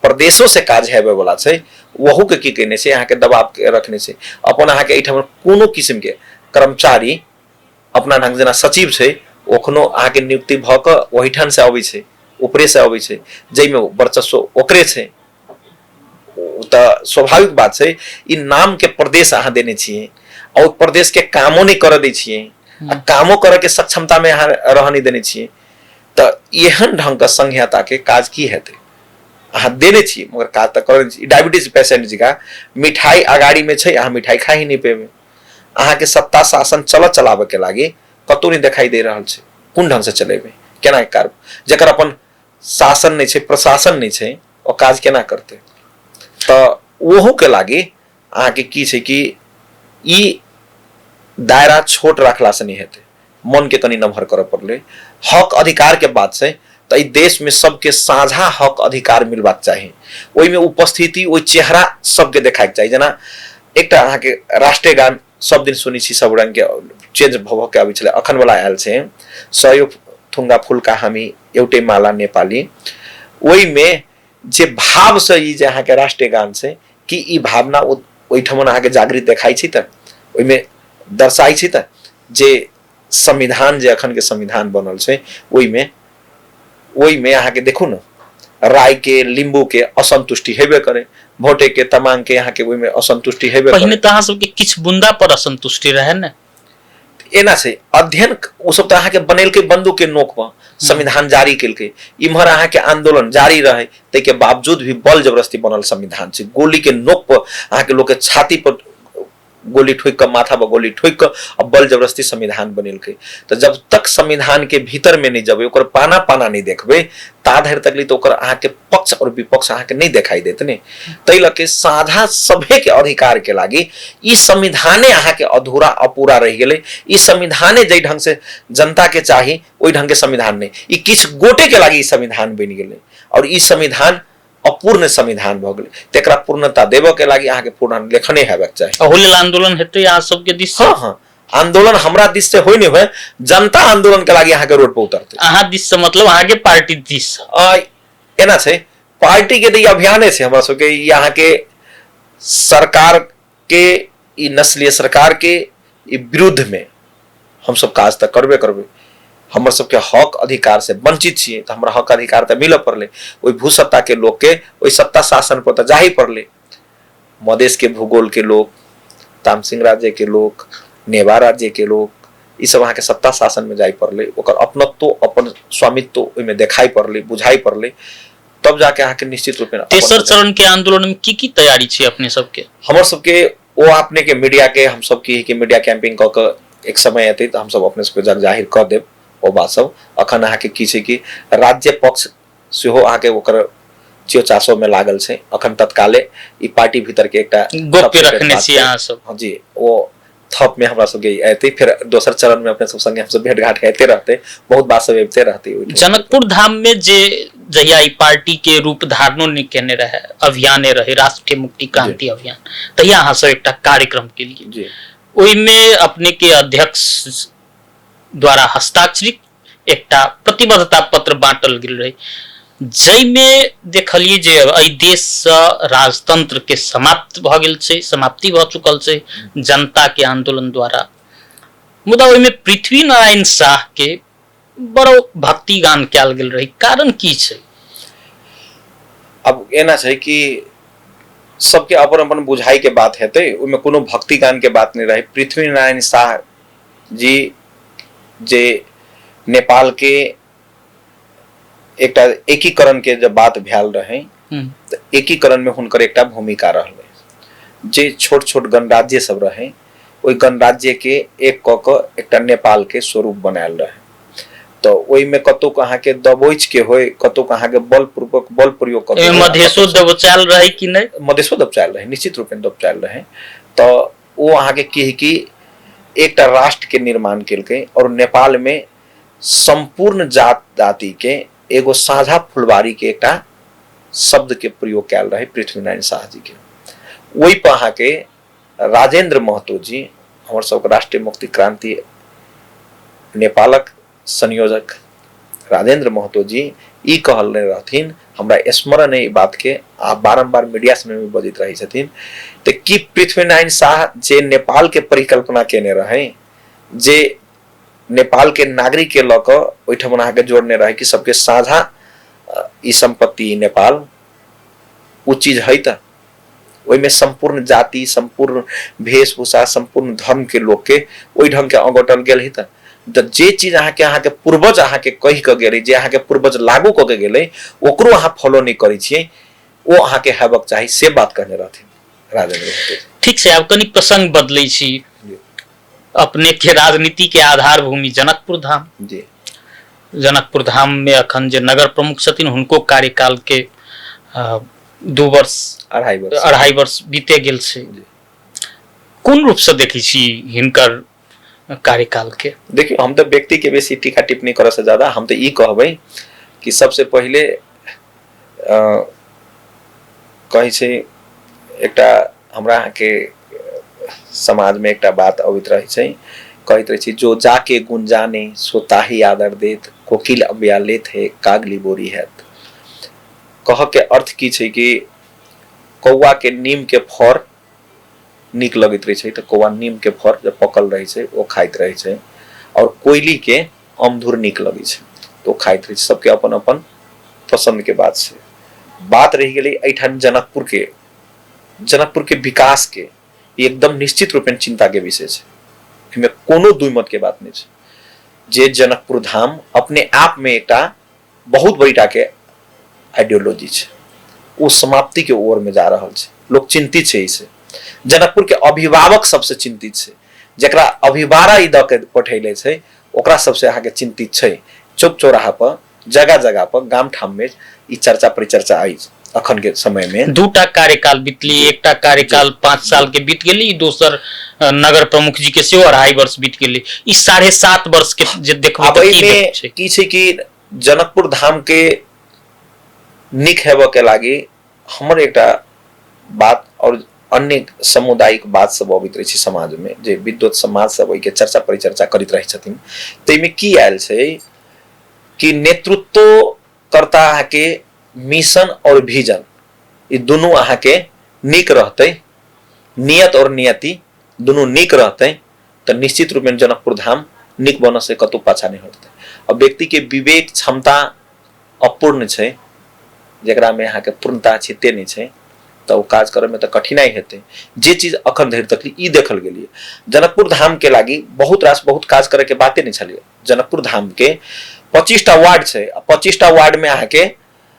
प्रदेशो से काज हेबे वाला छै, वहू के की केने छै, अहाँके दबाव के रखने छै। अपन अहाँके एहिठाम कोनो किस्म के कर्मचारी अपना ढंग जेना सचिव छै, ओखनो अहाँके नियुक्ति भऽ कऽ ओहिठाम से अबै छै, ऊपरे से अबै छै, जाहिमे वर्चस्व ओकरे छै। ओ तऽ स्वाभाविक बात छै, ई नाम के प्रदेश अहाँ देने छियै और प्रदेश के कामो नहि करऽ दै छियै आ कामो करऽ के सक्षमता में अहाँ रहऽ नहि देने छियै, तऽ एहन ढंग के संघीयता के काज की हेतै? अहाँ देने छियै मगर काज तऽ करऽ नहि। डायबिटीज पेशेंट जकाँ मिठाई अगाड़ी में छै, अहाँ मिठाई खा ही नहि पेबै। अहाँके सत्ता शासन चलऽ चलाबऽ के लागि कतौ नहि देखाई दे रहल छै। कोन ढंग से चलेबै, केना करबै? जकर अपन शासन नहि छै, प्रशासन नहि छै, ओ काज केना करतै? तऽ ओहू के लागि अहाँके की छै कि ई दायरा छोट रखला से नहि हेतै, मन के कनि नमहर करऽ पड़लै। हक अधिकार के बात छै तऽ एहि देश में सबके साझा हक अधिकार मिलबाक चाही, ओहिमे उपस्थिति, ओहि चेहरा सबके देखायके चाही। जेना एकटा अहाँके राष्ट्रीय गान सब दिन सुनै छी, सब रंग के चेंज भऽ भऽ के आबै छलै, अखन वाला आयल छै सयो थुंगा फुलका हामी एउटै माला नेपाली। ओहिमे जे भाव से ई जे अहाँके राष्ट्रीय गान छै, कि ई भावना ओहिठमन अहाँके जागृत देखाइ छै? तऽ ओहिमे दर्शाइ छै तऽ जे संविधान, जे अखन के संविधान बनल छै, ओहिमे ओहिमे अहाँके देखू ने, राय के लिम्बू के असंतुष्टि हेबे करे, भोटे के तमांग के अहाँके ओहिमे असंतुष्टि हेबे पहिने करे। तऽ अहाँ सबके किछु बुंदा पर असंतुष्टि रहे ने? एना छै, अध्ययन ओ सब तऽ अहाँके बनेलकै बंदूक के नोक पर संविधान जारी केलकै, इम्हर अहाँके आंदोलन जारी रहे, ताहिके बावजूद भी बल जबरदस्ती बनल संविधान छै। गोली के नोक पर अहाँके लोक के छाती पर गोली ठोकि कऽ, माथा पर गोली ठोकि कऽ आ बल जबरदस्ती संविधान बनेलकै। तऽ जब तक संविधान के भीतर में नहि जेबै, ओकर पाना पाना नहि देखबै, ता धरि तक तऽ ओकर अहाँके पक्ष और विपक्ष अहाँके नहि देखाई देत ने। ताहि लऽ के साझा सभे के अधिकार के लागि ई संविधाने अहाँके अधूरा अपूरा रहि गेलै। ई संविधाने जाहि ढंग से जनता के चाही ओहि ढंग के संविधान नहि, ई किछु गोटे के लागि ई संविधान बनि गेलै और ई संविधान अपूर्ण संविधान भऽ गेलै। तकरा पूर्णता देबऽ के लागि अहाँके पूर्ण लेखने हेबाक चाही। अहू लेल आंदोलन हेतै अहाँ सबके दिस से? हँ हँ, आंदोलन हमरा दिस से होय नहि होय, जनता आंदोलन के लागि अहाँके रोड पर उतरतै। अहाँ दिस से मतलब अहाँके पार्टी दिस से? एना छै, पार्टी के तऽ ई अभियाने छै हमरा सबके, ई अहाँके सरकार के, ई नस्लीय सरकार के ई विरुद्ध में हमसब काज तऽ करबे करबै। हमर सबके हक अधिकार से वंचित छियै तऽ हमरा हक अधिकार तऽ मिलऽ पड़लै, ओहि भूसत्ता के लोक के ओहि सत्ता शासन पर तऽ जाही पड़लै। मधेश के भूगोल के लोक, तामसिंह राज्य के लोक, नेवा राज्य के लोक, ई सब अहाँके सत्ता शासन में जाय पड़लै, ओकर अपनत्व अपन स्वामित्व ओहिमे देखाई पड़लै, बुझाई पड़लै, तब जाके अहाँके निश्चित रूप में तेसर चरण के आंदोलन में की की तैयारी छै अपने सबके? हमर सबके ओ अपने के मीडिया के हम सब की के मीडिया कैंपिंग कऽ के एक समय एतै तऽ हम सब अपने सबके जग जाहिर कऽ देब ओ बात सब। अखन अहाँके की छै कि राज्य पक्ष सेहो अहाँके ओकर चियो चासो में लागल छै। अखन तत्काले ई पार्टी भीतर के एकटा गोप्य रखने छी अहाँ सब। हाँ जी, ओ थप में हमरा सबके एतै, फेर दोसर चरण में अपने सब संगे हमसब भेंट घाट हेते रहते, बहुत बात सब अबिते रहते। जनकपुर धाम में जे जहिया ई पार्टी के रूप धारणो नहि केने रहे, अभियाने रहे राष्ट्रीय मुक्ति क्रांति अभियान, तहिया अहाँ सब एकटा कार्यक्रम केलिए, ओहिमे अपने के अध्यक्ष द्वारा हस्ताक्षरित एकटा प्रतिबद्धता पत्र बांटल गेल रहे। जाहिमे देखलियै जे एहि देशसँ राजतंत्र के समाप्त भऽ गेल छै, समाप्ति भऽ चुकल छै जनता के आंदोलन द्वारा। मुदा ओहिमे पृथ्वी नारायण शाह के बड़ो भक्ति गान कयल गेल रहै, कारण की छै? अब एना छै कि सबके अपन अपन बुझाई के बात हेतै, ओहिमे कोनो भक्ति गान के बात नहीं रहे। पृथ्वी नारायण शाह जी जे नेपाल के एकटा एकीकरण के जब बात भेल रहे तऽ एकीकरण में हुनकर एकटा भूमिका रहलै। जे छोट छोट गणराज्य सब रहे ओहि गणराज्य के एक कऽ कऽ एकटा नेपाल के स्वरूप बनायल रहे। तऽ ओहिमे कतौ अहाँके दबोच के होय, कतौ अहाँके बलपूर्वक बल प्रयोग कऽ के, मधेशो दबोचायल रहे कि नहि? मधेशो दबचायल रहे, निश्चित रूपेण दबचायल रहे। तऽ ओ अहाँके की कि एकटा राष्ट्र के निर्माण केलकै और नेपाल में सम्पूर्ण जात जाति के एगो साझा फुलवारी के एकटा शब्द के प्रयोग कयल रहे पृथ्वीनारायण शाह जी के। ओहि पर अहाँके राजेंद्र महतो जी, हमर सबके राष्ट्रीय मुक्ति क्रांति नेपालक संयोजक राजेंद्र महतो जी ई कहलने रहथिन, हमरा स्मरण है ई बात के, आ बारम्बार मीडिया समय में बजैत रहै छथिन, तऽ की पृथ्वीनारायण शाह जे नेपाल के परिकल्पना केने रहै, जे नेपाल के नागरिक के लऽ कऽ ओहिठाम अहाँके जोड़ने रहै कि सबके साझा ई सम्पत्ति नेपाल, ओ चीज है तऽ ओहिमे सम्पूर्ण जाति, सम्पूर्ण वेशभूषा, सम्पूर्ण धर्म के लोक के ओहि ढंग के अगोटल गेल है। तऽ जे चीज अहाँके अहाँके पूर्वज अहाँके कहि कऽ गेलै, जे अहाँके पूर्वज लागू कऽ के गेलै, ओकरो अहाँ फॉलो नहि करै छियै, ओ अहाँके हेबक चाही, से बात कहने रहथिन राजेंद्र महतो। ठीक छै, आब कनि प्रसंग बदलै छी। अपने के राजनीति के आधार भूमि जनकपुर धाम जी। जनकपुर धाम में अखन जे नगर प्रमुख छथिन हुनको कार्यकाल के 2 वर्ष 2.5 वर्ष 2.5 वर्ष बीते गेल छै। कोन रूप से देखै छी हिनकर कार्यकाल के? देखियौ, हम तऽ व्यक्ति के बेसी टीका टिप्पणी करऽ से ज्यादा हम तऽ ई कहबै कि सबसे पहिले कहै छै एकटा हमरा अहाँके समाजमे एकटा बात अबैत रहै छै, कहैत रहै छै जो जाके गुण जाने सो ताही आदर देत, कोकिल अबिया लेत है कागली बोरी हैत। कहऽ के अर्थ की छै कि कौआ के नीम के फर नीक लगैत रहै छै तऽ कौआ नीम के फर जब पकल रहै छै ओ खाइत रहै छै, और कोयली के अमधुर नीक लगै छै तऽ ओ खाइत रहै छै। सबके अपन अपन पसंद के बात छै। बात रहि गेलै एहिठाम जनकपुर के, जनकपुर के विकास के एकदम निश्चित रूपेण चिंता के विषय छै, एहिमे कोनो दुई मत के बात नहीं छै। जे जनकपुर धाम अपने आप में एकटा बहुत बड़ीटा के आइडियोलॉजी छै, ओ समाप्ति के ओर में जा रहल छै। लोग चिंतित छै एहिसे, जनकपुर के अभिभावक सबसे चिंतित छै, जकरा अभिभारा ई दऽ के पठेले छै ओकरा सबसे अहाँके चिंतित छै। चौक चौराहा पर, जगह जगह पर, गाम ठाम में ई चर्चा परिचर्चा अछि अखन के समय में। दूटा कार्यकाल बीतली, एकटा कार्यकाल 5 साल के बीत गेली, दोसर नगर प्रमुख जी के सेहो 2.5 वर्ष बीत गेली, ई 7.5 वर्ष के जे देखबै तऽ की देखै छै? की छै कि जनकपुर धाम के नीक हेबऽ के लागी हमर एकटा बात और अन्य सामुदायिक बात सब अबैत रहै छै समाज में, जे विद्वत समाज सब ओहिके चर्चा परिचर्चा करैत रहै छथिन, ताहिमे की आयल छै कि नेतृत्व कर्ता अहाँके मिशन और विजन ई दुनू अहाँके नीक रहतै, नियत और नियति दुनू नीक रहतै तऽ निश्चित रूपमे जनकपुर धाम नीक बनऽ से कतौ पाछा नहि हटतै। आ व्यक्ति के विवेक क्षमता अपूर्ण छै, जकरा में अहाँके पूर्णता छिते नहि छै, तऽ ओ काज करऽ में तऽ कठिनाई हेतै। जे चीज अखन धरि तक ई देखल गेलियै जनकपुर धाम के लागी बहुत रास बहुत काज करे के बाते नहि छलियै। जनकपुर धाम के 25टा वार्ड छै, आ 25टा वार्ड में अहाँके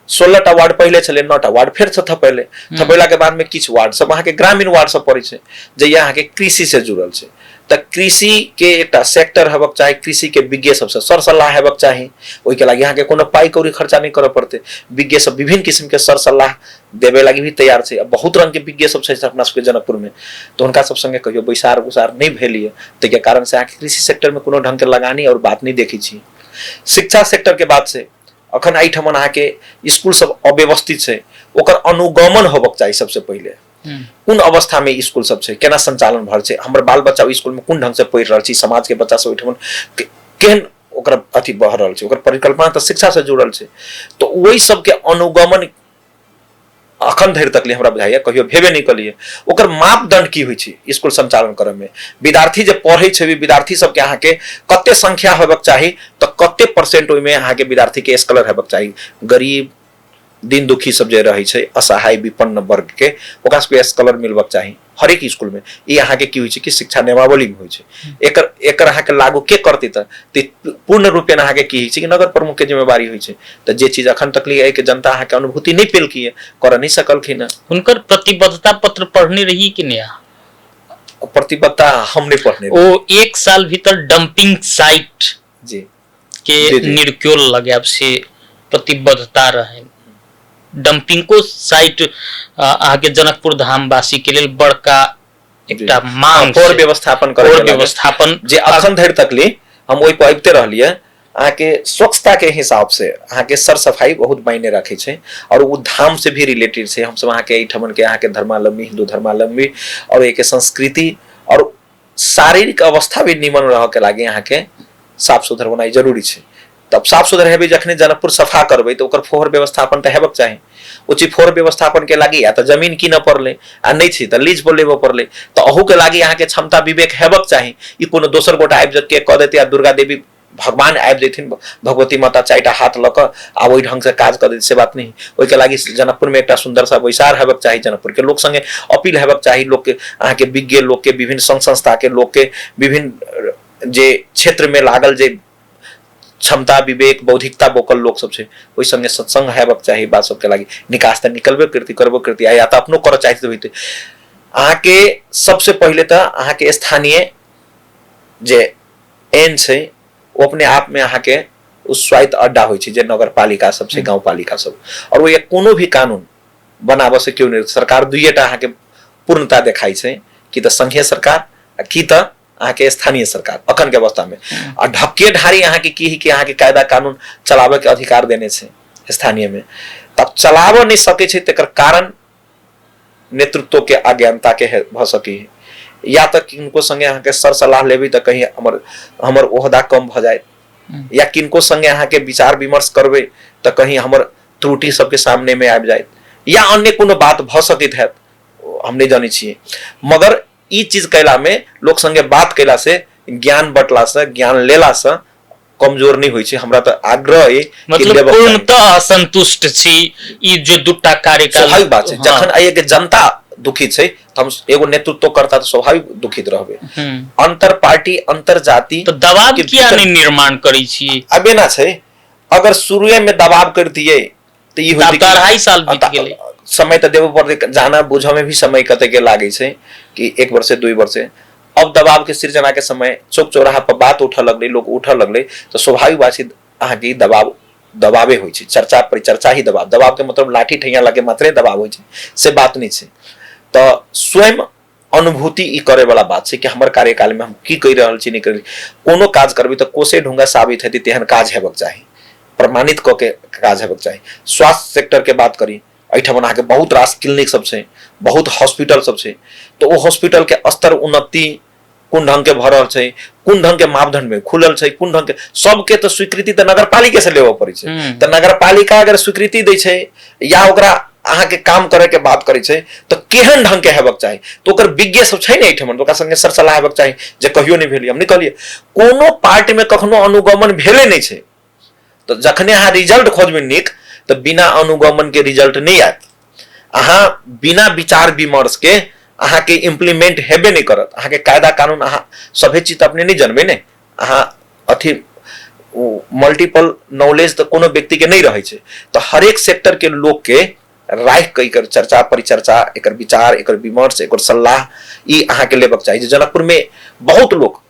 16टा वार्ड पहिले छलै, 9टा वार्ड फेर से थपेले, थपेला के बाद में किछु वार्ड सब अहाँके ग्रामीण वार्ड सब पड़ै छै, जहिया अहाँके कृषि से जुड़ल छै। तऽ कृषि के एकटा सेक्टर हेबक चाही, कृषि के विज्ञ सबसे सर सलाह हेबक चाही, ओहिके लागि अहाँके कोनो पाइ कौड़ी खर्चा नहि करऽ पड़तै। विज्ञ सब विभिन्न किस्म के सर सलाह देबे लागि भी तैयार छै, बहुत रंग के विज्ञ सब छै अपना सबके जनकपुर में, तऽ हुनका सब संगे कहियो बैसार उसार नहि भेल यऽ, ताहिके कारण से अहाँके कृषि सेक्टर में कोनो ढंग के लगानी और बात नहि देखै छी। शिक्षा सेक्टर के बात छै, अखन एहिठमन अहाँके स्कूल सब अव्यवस्थित छै, ओकर अनुगमन होबक चाही सबसे पहिले। कोन अवस्था में स्कूल सब छै, केना संचालन भऽ रहल छै, हमर बाल बच्चा ओहि स्कूल में कोन ढंग से पढ़ि रहल छै, समाज के बच्चा सब ओहिठमन केहन ओकर अथी भऽ रहल छै, ओकर परिकल्पना तऽ शिक्षा से जुड़ल छै। तऽ ओहि सबके अनुगमन अखन धरि तक हमरा बुझाइए कहियो भेबे नहि कलियै। ओकर मापदंड की होइ छै स्कूल संचालन करऽमे? विद्यार्थी जे पढ़ै छै, विद्यार्थी सबके अहाँके कते संख्या हेबाक चाही, तऽ कते परसेंट ओहिमे अहाँके विद्यार्थीके स्कॉलर हेबाक चाही? गरीब दिन दुखी सब जे रहै छै, असहाय विपन्न वर्ग के, ओकरा सबके स्कॉलर मिलबाक चाही हरेक स्कूल में। ई अहाँके की होइ छै कि शिक्षा नियमावली में होइ छै। एकर एकर अहाँके लागू के करतै? तऽ पूर्ण रूपेण अहाँके की होइ छै कि नगर प्रमुख के जिम्मेवारी होइ छै। तऽ जे चीज अखन तक लिए के जनता अहाँके अनुभूति नहि पेलकी है, करऽ नहि सकलखिन है। हुनकर प्रतिबद्धता पत्र पढ़ने रही कि नहि? प्रतिबद्धता हम नहि पढ़ने। ओ 1 साल भीतर डंपिंग साइट जी के निर्क्योल लगायब से प्रतिबद्धता रहे। डंपिंगो साइट अहाँके जनकपुर धाम वासी के लेल बड़का एकटा मांग, फोर व्यवस्थापन करे, व्यवस्थापन जे अखन धरि तकली हम ओहि पर अबिते रहलियै। अहाँके स्वच्छता के हिसाब से अहाँके सर सफाई बहुत मायने रखे छै और ओ धाम से भी रिलेटेड छै। हमसब अहाँके एहिठमन के अहाँके धर्मावलंबी, हिंदू धर्मावलंबी और एहिके संस्कृति और शारीरिक अवस्था भी निमन रह के लागी अहाँके साफ सुथर होनाइ जरूरी छै। तब साफ सुथर हेबै जखने जनकपुर सफा करबै तऽ ओकर फोहर व्यवस्थापन तऽ हेबाक चाही। उचित फोहर व्यवस्थापन के लागी या तऽ जमीन कीनऽ पड़लै आ नहि छै तऽ लीज पर लेबऽ पड़लै। तऽ अहू के लागी अहाँके क्षमता विवेक हेबाक चाही। ई कोनो दोसर गोटा आबि के कऽ देतै आ दुर्गा देवी भगवान आबि जैथिन, भगवती माता 4टा हाथ लऽ कऽ आ ओहि ढंग से काज कऽ देतै, से बात नहि। ओहिके लागी जनकपुर में एकटा सुंदर सा बैसार हेबाक चाही, जनकपुर के लोक संगे अपील हेबाक चाही, लोक के अहाँके विज्ञ लोक के, विभिन्न संघ संस्था के लोक के, विभिन्न जे क्षेत्र में लागल जे क्षमता विवेक बौद्धिकता बोकल लोक सब छै ओहि संगे सत्संग हेबाक चाही। बात सबके लागी निकास तऽ निकलबे करती, करबो करती आ या तऽ अपनो करऽ चाहैत होइते। अहाँके सबसे पहिले तऽ अहाँके स्थानीय जे एन छै ओ अपने आप में अहाँके ओ स्वायत्त अड्डा होइ छै, जे नगरपालिका सब छै, गाउँपालिका सब, और ओ कोनो भी कानून बनाबऽ से केओ नहि। सरकार दुइएटा अहाँके पूर्णता देखाइ छै, कि तऽ संघीय सरकार आ कि तऽ अहाँके स्थानीय सरकार अखन के अवस्था में। आ ढक्के ढारी अहाँके की है कि अहाँके कायदा कानून चलाबऽ के अधिकार देने छै स्थानीय में, तब चलाबऽ नहि सकै छै तकर कारण नेतृत्व के अज्ञानता के भऽ सकी है, या तऽ किनको संगे अहाँके सर सलाह लेबै तऽ कहीं हमर हमर ओहदा कम भऽ जायत, या किनको संगे अहाँके विचार विमर्श करबै तऽ कहीं हमर त्रुटि सबके सामने में आबि जायत, या अन्य कोनो बात भऽ सकैत हैत, हम नहि जानै छियै। मगर ई चीज कयला में लोक संगे बात कयला से, ज्ञान बटला से, ज्ञान लेला से कमजोर नहि होइ छै। हमरा तऽ आग्रह अइ कि मतलब लेबक चाही। पूर्णतः असंतुष्ट छी ई जे दूटा कार्यकाल? स्वाभाविक बात छै। जखन एहि के जनता दुखित छै तऽ हम एगो नेतृत्व करता तऽ स्वाभाविक दुखित रहबै। अंतर पार्टी अंतर जाति तऽ दबाव के किया नहि निर्माण करै छी? आब एना छै, अगर शुरुए में दबाव कर दिए तऽ ई होइत आब तऽ 2.5 साल बीत गेलै। समय तऽ देबऽ पड़तै, जाना बुझऽ में भी समय कते के लागै छै कि 1 वर्ष 2 वर्ष। अब दबाव के सृजना के समय चौक चौराहा पर बात उठऽ लगलै, लोग उठऽ लगलै, तऽ स्वाभाविक बात छै अहाँके ई दबाव दबावे होइ छै। चर्चा परिचर्चा ही दबाव, दबाव के मतलब लाठी ठैया लगे मात्रे दबाव होइ छै से बात नहि छै। तऽ स्वयं अनुभूति ई करे वाला बात छै कि हमर कार्यकाल में हम की कहि रहल छी, नहि करि। कोनो काज करबै तऽ कोसे ढूंगा साबित हेतै तेहन काज हेबाक चाही, प्रमाणित कऽ के काज हेबाक चाही। स्वास्थ्य सेक्टर के बात करी, एहिठाम अहाँके बहुत रास क्लिनिक सब छै, बहुत हॉस्पिटल सब छै, तऽ ओ हॉस्पिटल के स्तर उन्नति कोन ढंग के भऽ रहल छै, कोन ढंग के मापदंड में खुलल छै, कोन ढंग के सबके तऽ स्वीकृति तऽ नगरपालिके से लेबऽ पड़ै छै। तऽ नगरपालिका अगर स्वीकृति दै छै या ओकरा अहाँके काम करे के बात करै छै तऽ केहन ढंग के हेबाक चाही, तऽ ओकर विज्ञ सब छै ने एहिठाम, ओकरा संगे सर सलाह हेबाक चाही, जे कहियो नहि भेलै। हम नहि कहलियै कोनो पार्टी में कखनो अनुगमन भेले नहि छै। तऽ जखने अहाँ रिजल्ट खोजबै नीक, तऽ बिना अनुगमन के रिजल्ट नहि आयत। अहाँ बिना विचार विमर्श के अहाँके इम्प्लीमेंट हेबे नहि करत। अहाँके कायदा कानून अहाँ सभे चीज तऽ अपने नहि जनबै ने, अहाँ अथी मल्टीपल नॉलेज तऽ कोनो व्यक्ति के नहि रहै छै। तऽ हरेक सेक्टर के लोक के राखि कऽ एकर चर्चा परिचर्चा, एकर विचार, एकर विमर्श, एकर सलाह ई अहाँके लेबक चाही। जे जनकपुर में बहुत लोक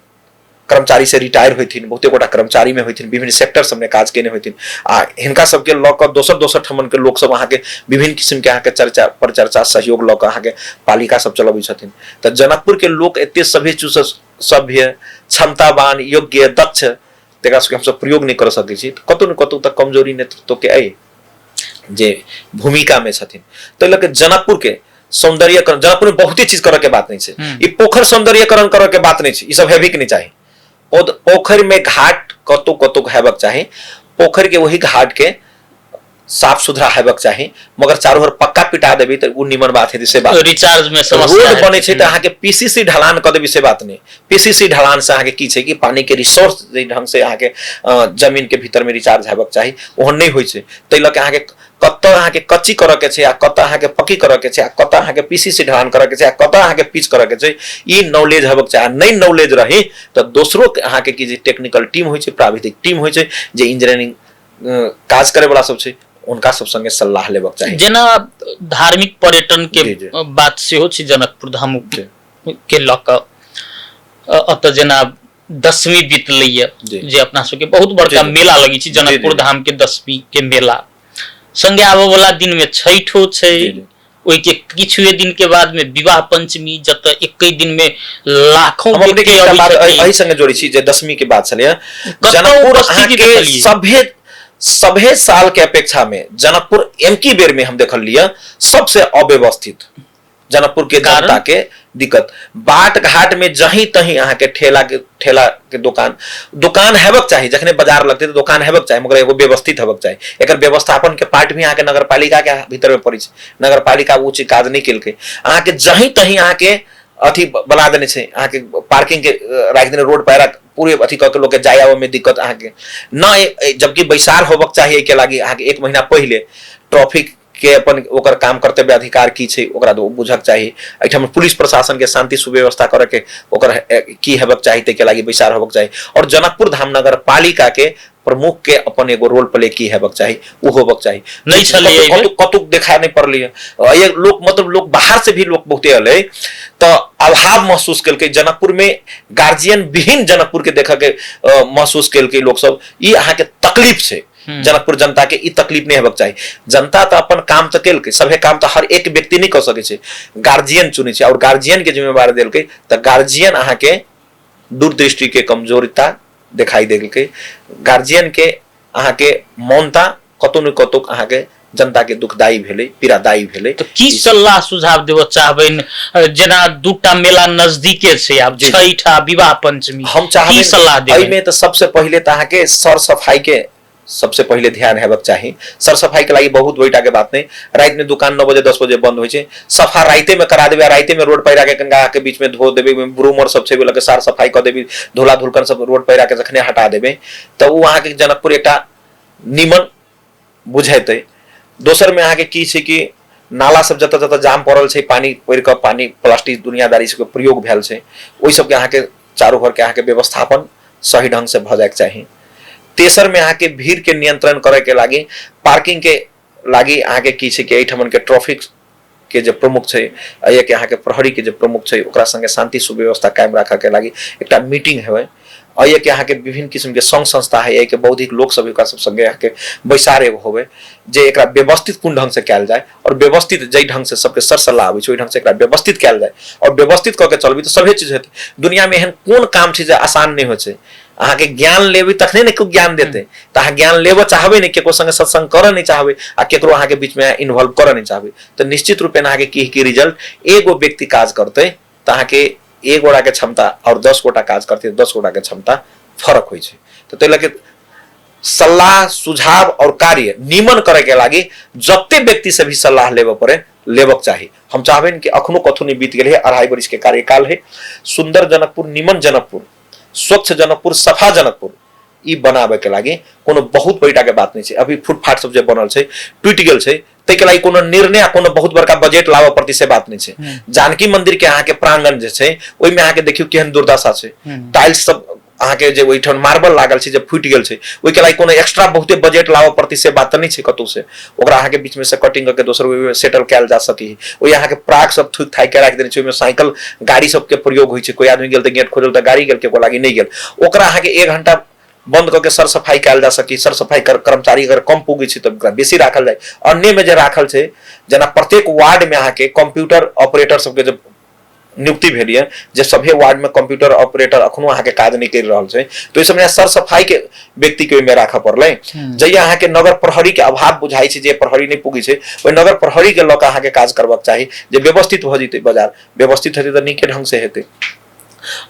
कर्मचारी से रिटायर होइथिन, बहुते गोटा कर्मचारी में होइथिन, विभिन्न सेक्टर सबमे काज केने होइथिन, आ हिनका सबके लऽ कऽ दोसर दोसर ठमन के लोक सब अहाँके विभिन्न किसिम के अहाँके चर्चा परिचर्चा सहयोग लऽ कऽ अहाँके पालिका सब चलबै छथिन। तऽ जनकपुर के लोक एते सभ्य सभ्य क्षमतावान योग्य दक्ष, तकरा सबके हमसब प्रयोग नहि कर सकै छी। कतौ ने कतौ तऽ कमजोरी नेतृत्व के अइ जे भूमिका में छथिन। ताहि लऽ के जनकपुर के सौंदर्यकरण, जनकपुर में बहुते चीज करऽ के बात नहीं छै। ई पोखर सौंदर्यकरण करऽ के बात नहीं छै, ई सब हेबे के नहीं चाही। पोखरि में घाट कतौ कतौ हेबाक चाही। पोखरि के वही घाट के साफ सुथरा हेबाक चाही, मगर चारू ओर पक्का पिटा देबी तऽ ओ निमन बात हेतै से बात। रिचार्ज में समस्या रोड बनै छै तऽ अहाँके पीसीसी ढलान कऽ देबी से बात नहि। पीसीसी ढलान से अहाँके की छै कि पानी के रिसोर्स जाहि ढंग से अहाँके जमीन के भीतर में रिचार्ज हेबाक चाही ओहन नहि होइ छै। ताहि लऽ के अहाँके कतऽ अहाँके कच्ची करऽ के छै आ कतऽ अहाँके पक्की करऽ के छै आ कतऽ अहाँके पीसीसी ढलान करऽ के छै आ कतऽ अहाँके पिच करऽ के छै, ई नॉलेज हेबाक चाही। नहि नॉलेज रही तऽ दोसरो अहाँके की जे टेक्निकल टीम होइ छै, प्राविधिक टीम होइ छै, जे इंजीनियरिंग काज करे वाला सब छै, उनका सब संगे सलाह लेबाक चाही। जेना धार्मिक पर्यटन के बात सेहो छै जनकपुर धाम के लऽ कऽ, एतऽ जेना दसवीं बीतलैया जे अपना सबके बहुत बड़का मेला लगै छै जनकपुर धाम के दसवीं के मेला, संगे आबऽ वाला दिन में छठो छै, ओहि के किछुए दिन के बाद में विवाह पंचमी, जतऽ एके दिन में लाखों व्यक्ति अबै छथिन। एहि संगे जोड़ै छी जे दसवीं के बात छलैया, जनकपुर अहाँके सभे सभे साल के अपेक्षा में जनकपुर एमकी बेर में हम देखल लिया सबसे अव्यवस्थित जनकपुर के जनता के दिक्कत। बाट घाट में जहीं तहीं अहाँ के ठेला के दुकान, दुकान हेबक चाही, जखने बाजार लगते तो दुकान हेबक चाही, मगर एगो व्यवस्थित हेबक चाही। एकर व्यवस्थापन के पार्ट भी अहाँ के नगरपालिका के भीतर में पड़ै छै। नगरपालिका ओ चीज काज नहीं केलकै। अहाँ के जहीं तहीं अहाँ के अथी बना देने छै, अहाँ के पार्किंग के राखि देने, रोड पैरा पूरे अथी कऽ के लोक के जाय आबऽ में दिक्कत अहाँ के न, जबकि बैसार होबक चाही एहिके लागी अहाँ के 1 महीना पहिले। ट्रैफिक के अपन ओकर काम कर्तव्य अधिकार की छै ओकरा बुझक चाही। एहिठाम पुलिस प्रशासन के शांति सुव्यवस्था करे के ओकर की हेबक चाही ताहिके लागी बैसार होबक चाही। और जनकपुर धाम नगर पालिका के प्रमुख के अपन एगो रोल प्ले की हेबक चाही ओ होबक चाही। नहीं छलै एहि बेर। कतु देखा नहीं पड़लै। ये लोग मतलब लोग बाहर से भी लोग बहुते अलै तो अभाव महसूस केलकै जनकपुर में, गार्जियन विहीन जनकपुर के देख के महसूस केलकै लोग सब। ई अहाँ के तकलीफ छै जनकपुर जनता के, ई तकलीफ नहीं हेबाक चाही। जनता तऽ अपन काम तऽ केलकै, सभे काम तऽ हर एक व्यक्ति नहीं कऽ सकै छै, गार्जियन चुनै छै और गार्जियन के जिम्मेवारी देलकै तऽ गार्जियन अहाँ के दूरदृष्टि के कमजोरिता देखाई देलकै। गार्जियन के अहाँ के मौनता कतौ ने कतौ अहाँ के जनता के दुखदायी भेलै, पीड़ादायी भेलै। तऽ की सलाह सुझाव देबऽ चाहबनि? जेना दूटा मेला नजदीके छै आब, छठि आ विवाह पंचमी, हम चाहबै की सलाह देबै? एहिमे तऽ सबसे पहिले तऽ अहाँके सर सफाई के सबसे पहिले ध्यान हेबाक चाही। सर सफाई के लागि बहुत बड़ीटा के बात नहीं, राति में दुकान 9 बजे 10 बजे बंद होइ छै, सफा राइते में करा देबै, राइते में रोड पैरा के कनिका के बीच में धो देबै, ब्रूमर सब छै ओहि लऽ के सार सफाई कऽ देबै, धोला धुलकन सब रोड पैरा के जखने हटा देबै तऽ ओ अहाँके जनकपुर एकटा नीमन बुझेतै। दोसर में अहाँके की छै कि नाला सब जतऽ जतऽ जाम पड़ल छै, पानी पड़ि कऽ पानी प्लास्टिक दुनियादारी सबके प्रयोग भेल छै, ओहि सबके अहाँके चारू भरके अहाँके व्यवस्थापन सही ढंग से भऽ जायके चाही। तेसर में अहाँके भीड़ के नियंत्रण करे के लागी पार्किंग के लागी अहाँके की छै कि एहिठमन के ट्रैफिक के जे प्रमुख छै, एहिके अहाँके प्रहरी के जे प्रमुख छै, ओकरा संगे शांति सुव्यवस्था कायम राखऽ के लागी एकटा मीटिंग हेबै। एहिके अहाँके विभिन्न किस्म के संघ संस्था है, एहिके बौद्धिक लोक सब ओकरा सब संगे अहाँके बैसार एगो होबै जे एकरा व्यवस्थित कोन ढंग से कयल जाय और व्यवस्थित जाहि ढंग से सबके सर सलाह आबै छै ओहि ढंग से एकरा व्यवस्थित कयल जाय और व्यवस्थित कऽ के चलबै तऽ सभे चीज हेतै। दुनिया में एहन कोन काम छै जे आसान नहि होइ छै? अहाँके ज्ञान लेबै तखने ने केओ ज्ञान देतै, तऽ अहाँ ज्ञान लेबऽ चाहबै नहि, केकरो संगे सत्संग करऽ नहि चाहबै आ केकरो अहाँके बीच में इन्वॉल्व करऽ नहि चाहबै तऽ निश्चित रूपेण अहाँके की की रिजल्ट। एगो व्यक्ति काज करतै तऽ अहाँके एक गोटा के क्षमता और 10 गोटा काज करतै 10 गोटा के क्षमता फरक होइ छै। तऽ ताहि लऽ के सलाह सुझाव और कार्य निमन करे के लागी जते व्यक्ति से भी सलाह लेबऽ पड़े लेबक चाही। हम चाहबनि कि अखनो कथू नहीं बीत गेल है, 2.5 बरिस के कार्यकाल है। सुंदर जनकपुर, निमन जनकपुर, स्वच्छ जनकपुर, सफा जनकपुर ई बनाबे के लागी कोनो बहुत बड़ीटा के बात नहीं छै। अभी फुटफाट सब जे बनल छै टूटि गेल छै, ताहिके लागि कोनो निर्णय आ कोनो बहुत बड़का बजट लाबऽ पड़तै से बात नहीं छै। जानकी मंदिर के अहाँके प्रांगण जे छै ओहिमे अहाँके देखियौ केहन दुर्दशा छै, टाइल्स सब अहाँके जे ओहिठाम मार्बल लागल छै जे फूटि गेल छै, ओहिके लागि कोनो एक्स्ट्रा बहुते बजट लाबऽ पड़तै से बात तऽ नहि छै। कतहु से ओकरा अहाँके बीच में से कटिंग करके दोसर ओहिमे सेटल कयल जा सकै। ओहि अहाँके प्राग सब थूक थाकि के राखि देने छै, ओहिमे साइकिल गाड़ी सबके प्रयोग होइ छै, कोई आदमी गेल तऽ गेट खोजल तऽ गाड़ी गेल, केकरो लागि नहि गेल। ओकरा अहाँके 1 घंटा बंद कऽ के सर सफाई कयल जा सकी। सर सफाई कर कर्मचारी अगर कम पुगै छै तऽ ओकरा बेसी राखल जाय। अन्य में जे राखल छै जेना प्रत्येक वार्ड में अहाँके कंप्यूटर ऑपरेटर सबके जे नियुक्ति भेल यऽ, जे सभे वार्ड में कंप्यूटर ऑपरेटर अखनो अहाँके काज नहि करि रहल छै, तऽ ओहि समय सर सफाई के व्यक्ति के ओहिमे राखऽ पड़लै। जहिया अहाँके नगर प्रहरी के अभाव बुझाइ छै जे प्रहरी नहि पुगै छै, ओहि नगर प्रहरी के लऽ कऽ अहाँके काज करबाक चाही जे व्यवस्थित भऽ जेतै। बाजार व्यवस्थित हेतै तऽ नीके ढंग से हेतै।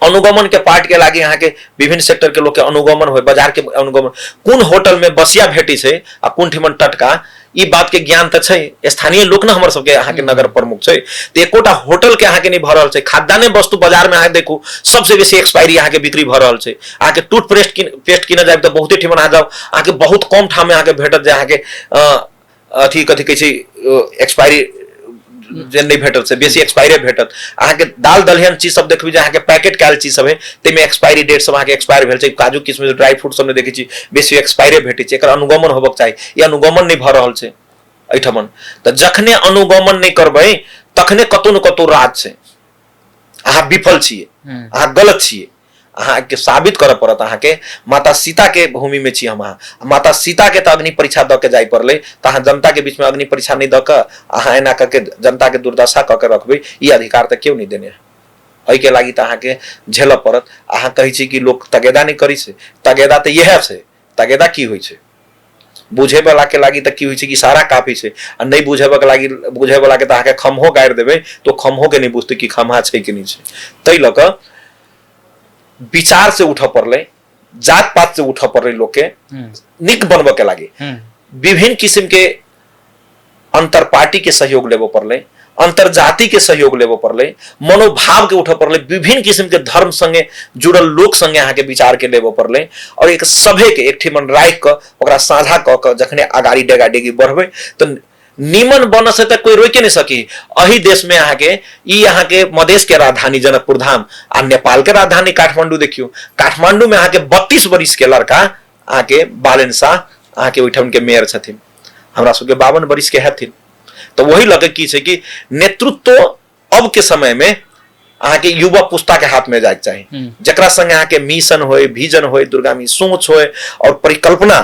अनुगमन के पार्ट के लागी अहाँके विभिन्न सेक्टर के लोक के अनुगमन होय, बाजार के अनुगमन, कोन होटल में बसिया भेटै छै आ कोन ठिमन टटका, ई बात के ज्ञान तऽ छै। स्थानीय लोक ने हमर सबके अहाँके नगर प्रमुख छै, तऽ एकोटा होटल के अहाँके नहि भऽ रहल छै। खाद्यान्ने वस्तु बाजार में अहाँ देखू सबसे बेसी एक्सपायरी अहाँके बिक्री भऽ रहल छै। अहाँके टूथपेस्ट किन पेस्ट किनऽ जायब तऽ बहुते ठिमन अहाँ जाउ, अहाँके बहुत कम ठाम में अहाँके भेटत जे अहाँके अथी कथी कहै छै एक्सपायरी जे नहि भेटत से बेसी एक्सपायरे भेटत। अहाँके दाल दलहन चीज सब देखबै जे अहाँके पैकेट कयल चीज सब है ताहिमे एक्सपायरी डेट सब अहाँके एक्सपायर भेल छै। काजू किशमिश ड्राई फ्रूट सब देखै छी बेसी एक्सपायरे भेटै छै। एकर अनुगमन होबक चाही, ई अनुगमन नहि भऽ रहल छै एहिठमन। तऽ जखने अनुगमन नहि करबै तखने कतौ ने कतौ राज छै, अहाँ विफल छियै, अहाँ गलत छियै, अहाँके साबित करऽ पड़त। अहाँके माता सीता के भूमि में छी हम, अहाँ माता सीता के तऽ अग्नि परीक्षा दऽ के जाय पड़लै, तऽ अहाँ जनता के बीच में अग्नि परीक्षा नहि दऽ कऽ अहाँ एना कऽ के जनता के दुर्दशा कऽ के रखबै, ई अधिकार तऽ केओ नहि देने है। एहिके लागि तऽ अहाँके झेलऽ पड़त। अहाँ कहै छी कि लोक तगेदा नहि करै छै, तगेदा तऽ इएह छै। तगेदा की होइ छै बुझे वाला के लागी तऽ की होइ छै कि इशारा काफी छै, आ नहि बुझे के लागी बुझे वाला के तऽ अहाँके खम्हो गाड़ि देबै तऽ खम्हो के नहि बुझतै कि खम्हा छै कि नहि छै। ताहि लऽ कऽ विचार से उठऽ पड़लै, जात पात से उठऽ पड़लै लोक के नीक बनबऽ के लागी। विभिन्न किस्म के अंतर पार्टी के सहयोग लेबऽ पड़लै, अंतर जाति के सहयोग लेबऽ पड़लै, मनोभाव के उठऽ पड़लै, विभिन्न किस्म के धर्म संगे जुड़ल लोक संगे अहाँके विचार के लेबऽ पड़लै, और एक सभे के एक ठिमन राखि कऽ ओकरा साझा कऽ कऽ जखने अगाड़ी डेगा डेगी बढ़बै तऽ नीमन बनऽ से तऽ कोई रोके नहीं सकी। एही देश में अहाँके ई अहाँके मधेश के राजधानी जनकपुर धाम आ नेपाल के राजधानी काठमांडू देखियौ, काठमांडू में अहाँके 32 बरिस के लड़का अहाँके बालेन शाह अहाँके ओहिठाम के मेयर छथिन, हमरा सबके 52 बरिस के हेथिन। तऽ वही लऽ के की छै कि नेतृत्व अब के समय में अहाँके युवा पुस्ता के हाथ में जायके चाही, जकरा संगे अहाँके मिशन होय, विजन होय, दूरगामी सोच होय और परिकल्पना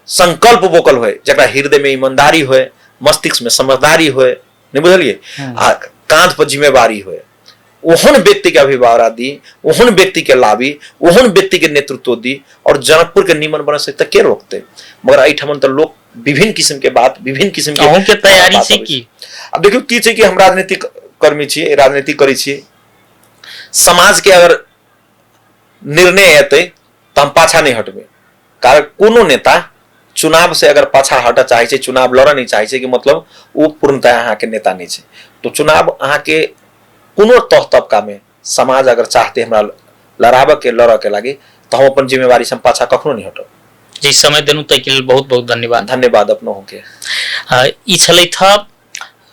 संकल्प बोकल होय, जकरा हृदय में ईमानदारी होय, मस्तिष्क में समझदारी होय, नहीं बुझलिए, आ कांध पर जिम्मेवारी होय, ओहन व्यक्ति के अभिभारा दी, ओहन व्यक्ति के लाबी, ओहन व्यक्ति के नेतृत्व दी और जनकपुर के निमन बन से के रोकते। मगर एहिठाम तऽ लोक विभिन्न किस्म के बात, विभिन्न किस्म के अहूँ के तैयारी छै की? अब देखियौ की छै कि हम राजनीतिक कर्मी छियै, राजनीति करै छियै, समाज के अगर निर्णय एतै तऽ हम पाछा नहि हटबै। कारण कोनो नेता चुनाव से अगर पाछा हटऽ चाहै छै, चुनाव लड़ऽ नहि चाहै छै, कि मतलब ओ पूर्णतया अहाँके नेता नहि छै। तो चुनाव अहाँके कोनो तह तबका में समाज अगर चाहते हमरा लड़ाबऽ के, लड़ऽ के लागी, तऽ हम अपन जिम्मेवारी से हम पाछा कखनो नहि हटब। जी समय देलहुँ ताहिके लेल बहुत बहुत धन्यवाद। धन्यवाद अपनहुँ के। ई छलथि हँ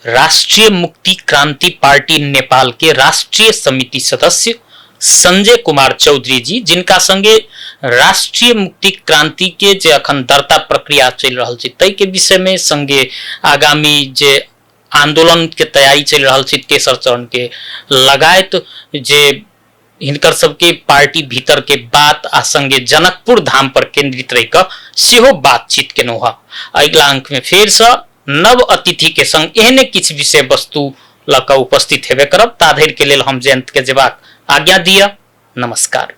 राष्ट्रिय मुक्ति क्रांति पार्टी नेपाल के राष्ट्रीय समिति सदस्य संजय कुमार चौधरी जी, जिनका संगे राष्ट्रीय मुक्ति क्रांति के जे अखन दर्ता प्रक्रिया चलि रहल छै ताहि के विषय में, संगे आगामी जे आंदोलन के तैयारी चलि रहल छै तेसर चरण के लगायत जे हिनकर सबके पार्टी भीतर के बात आ संगे जनकपुर धाम पर केंद्रित रहि कऽ सेहो बातचीत केलहुँ हँ। अगिला अंक में फेर से नव अतिथि के संग एहने किछु विषय वस्तु लऽ कऽ उपस्थित हेबे करब। ता धरि के लेल हम जयंत के जेबाक आज्ञा दिअ। नमस्कार।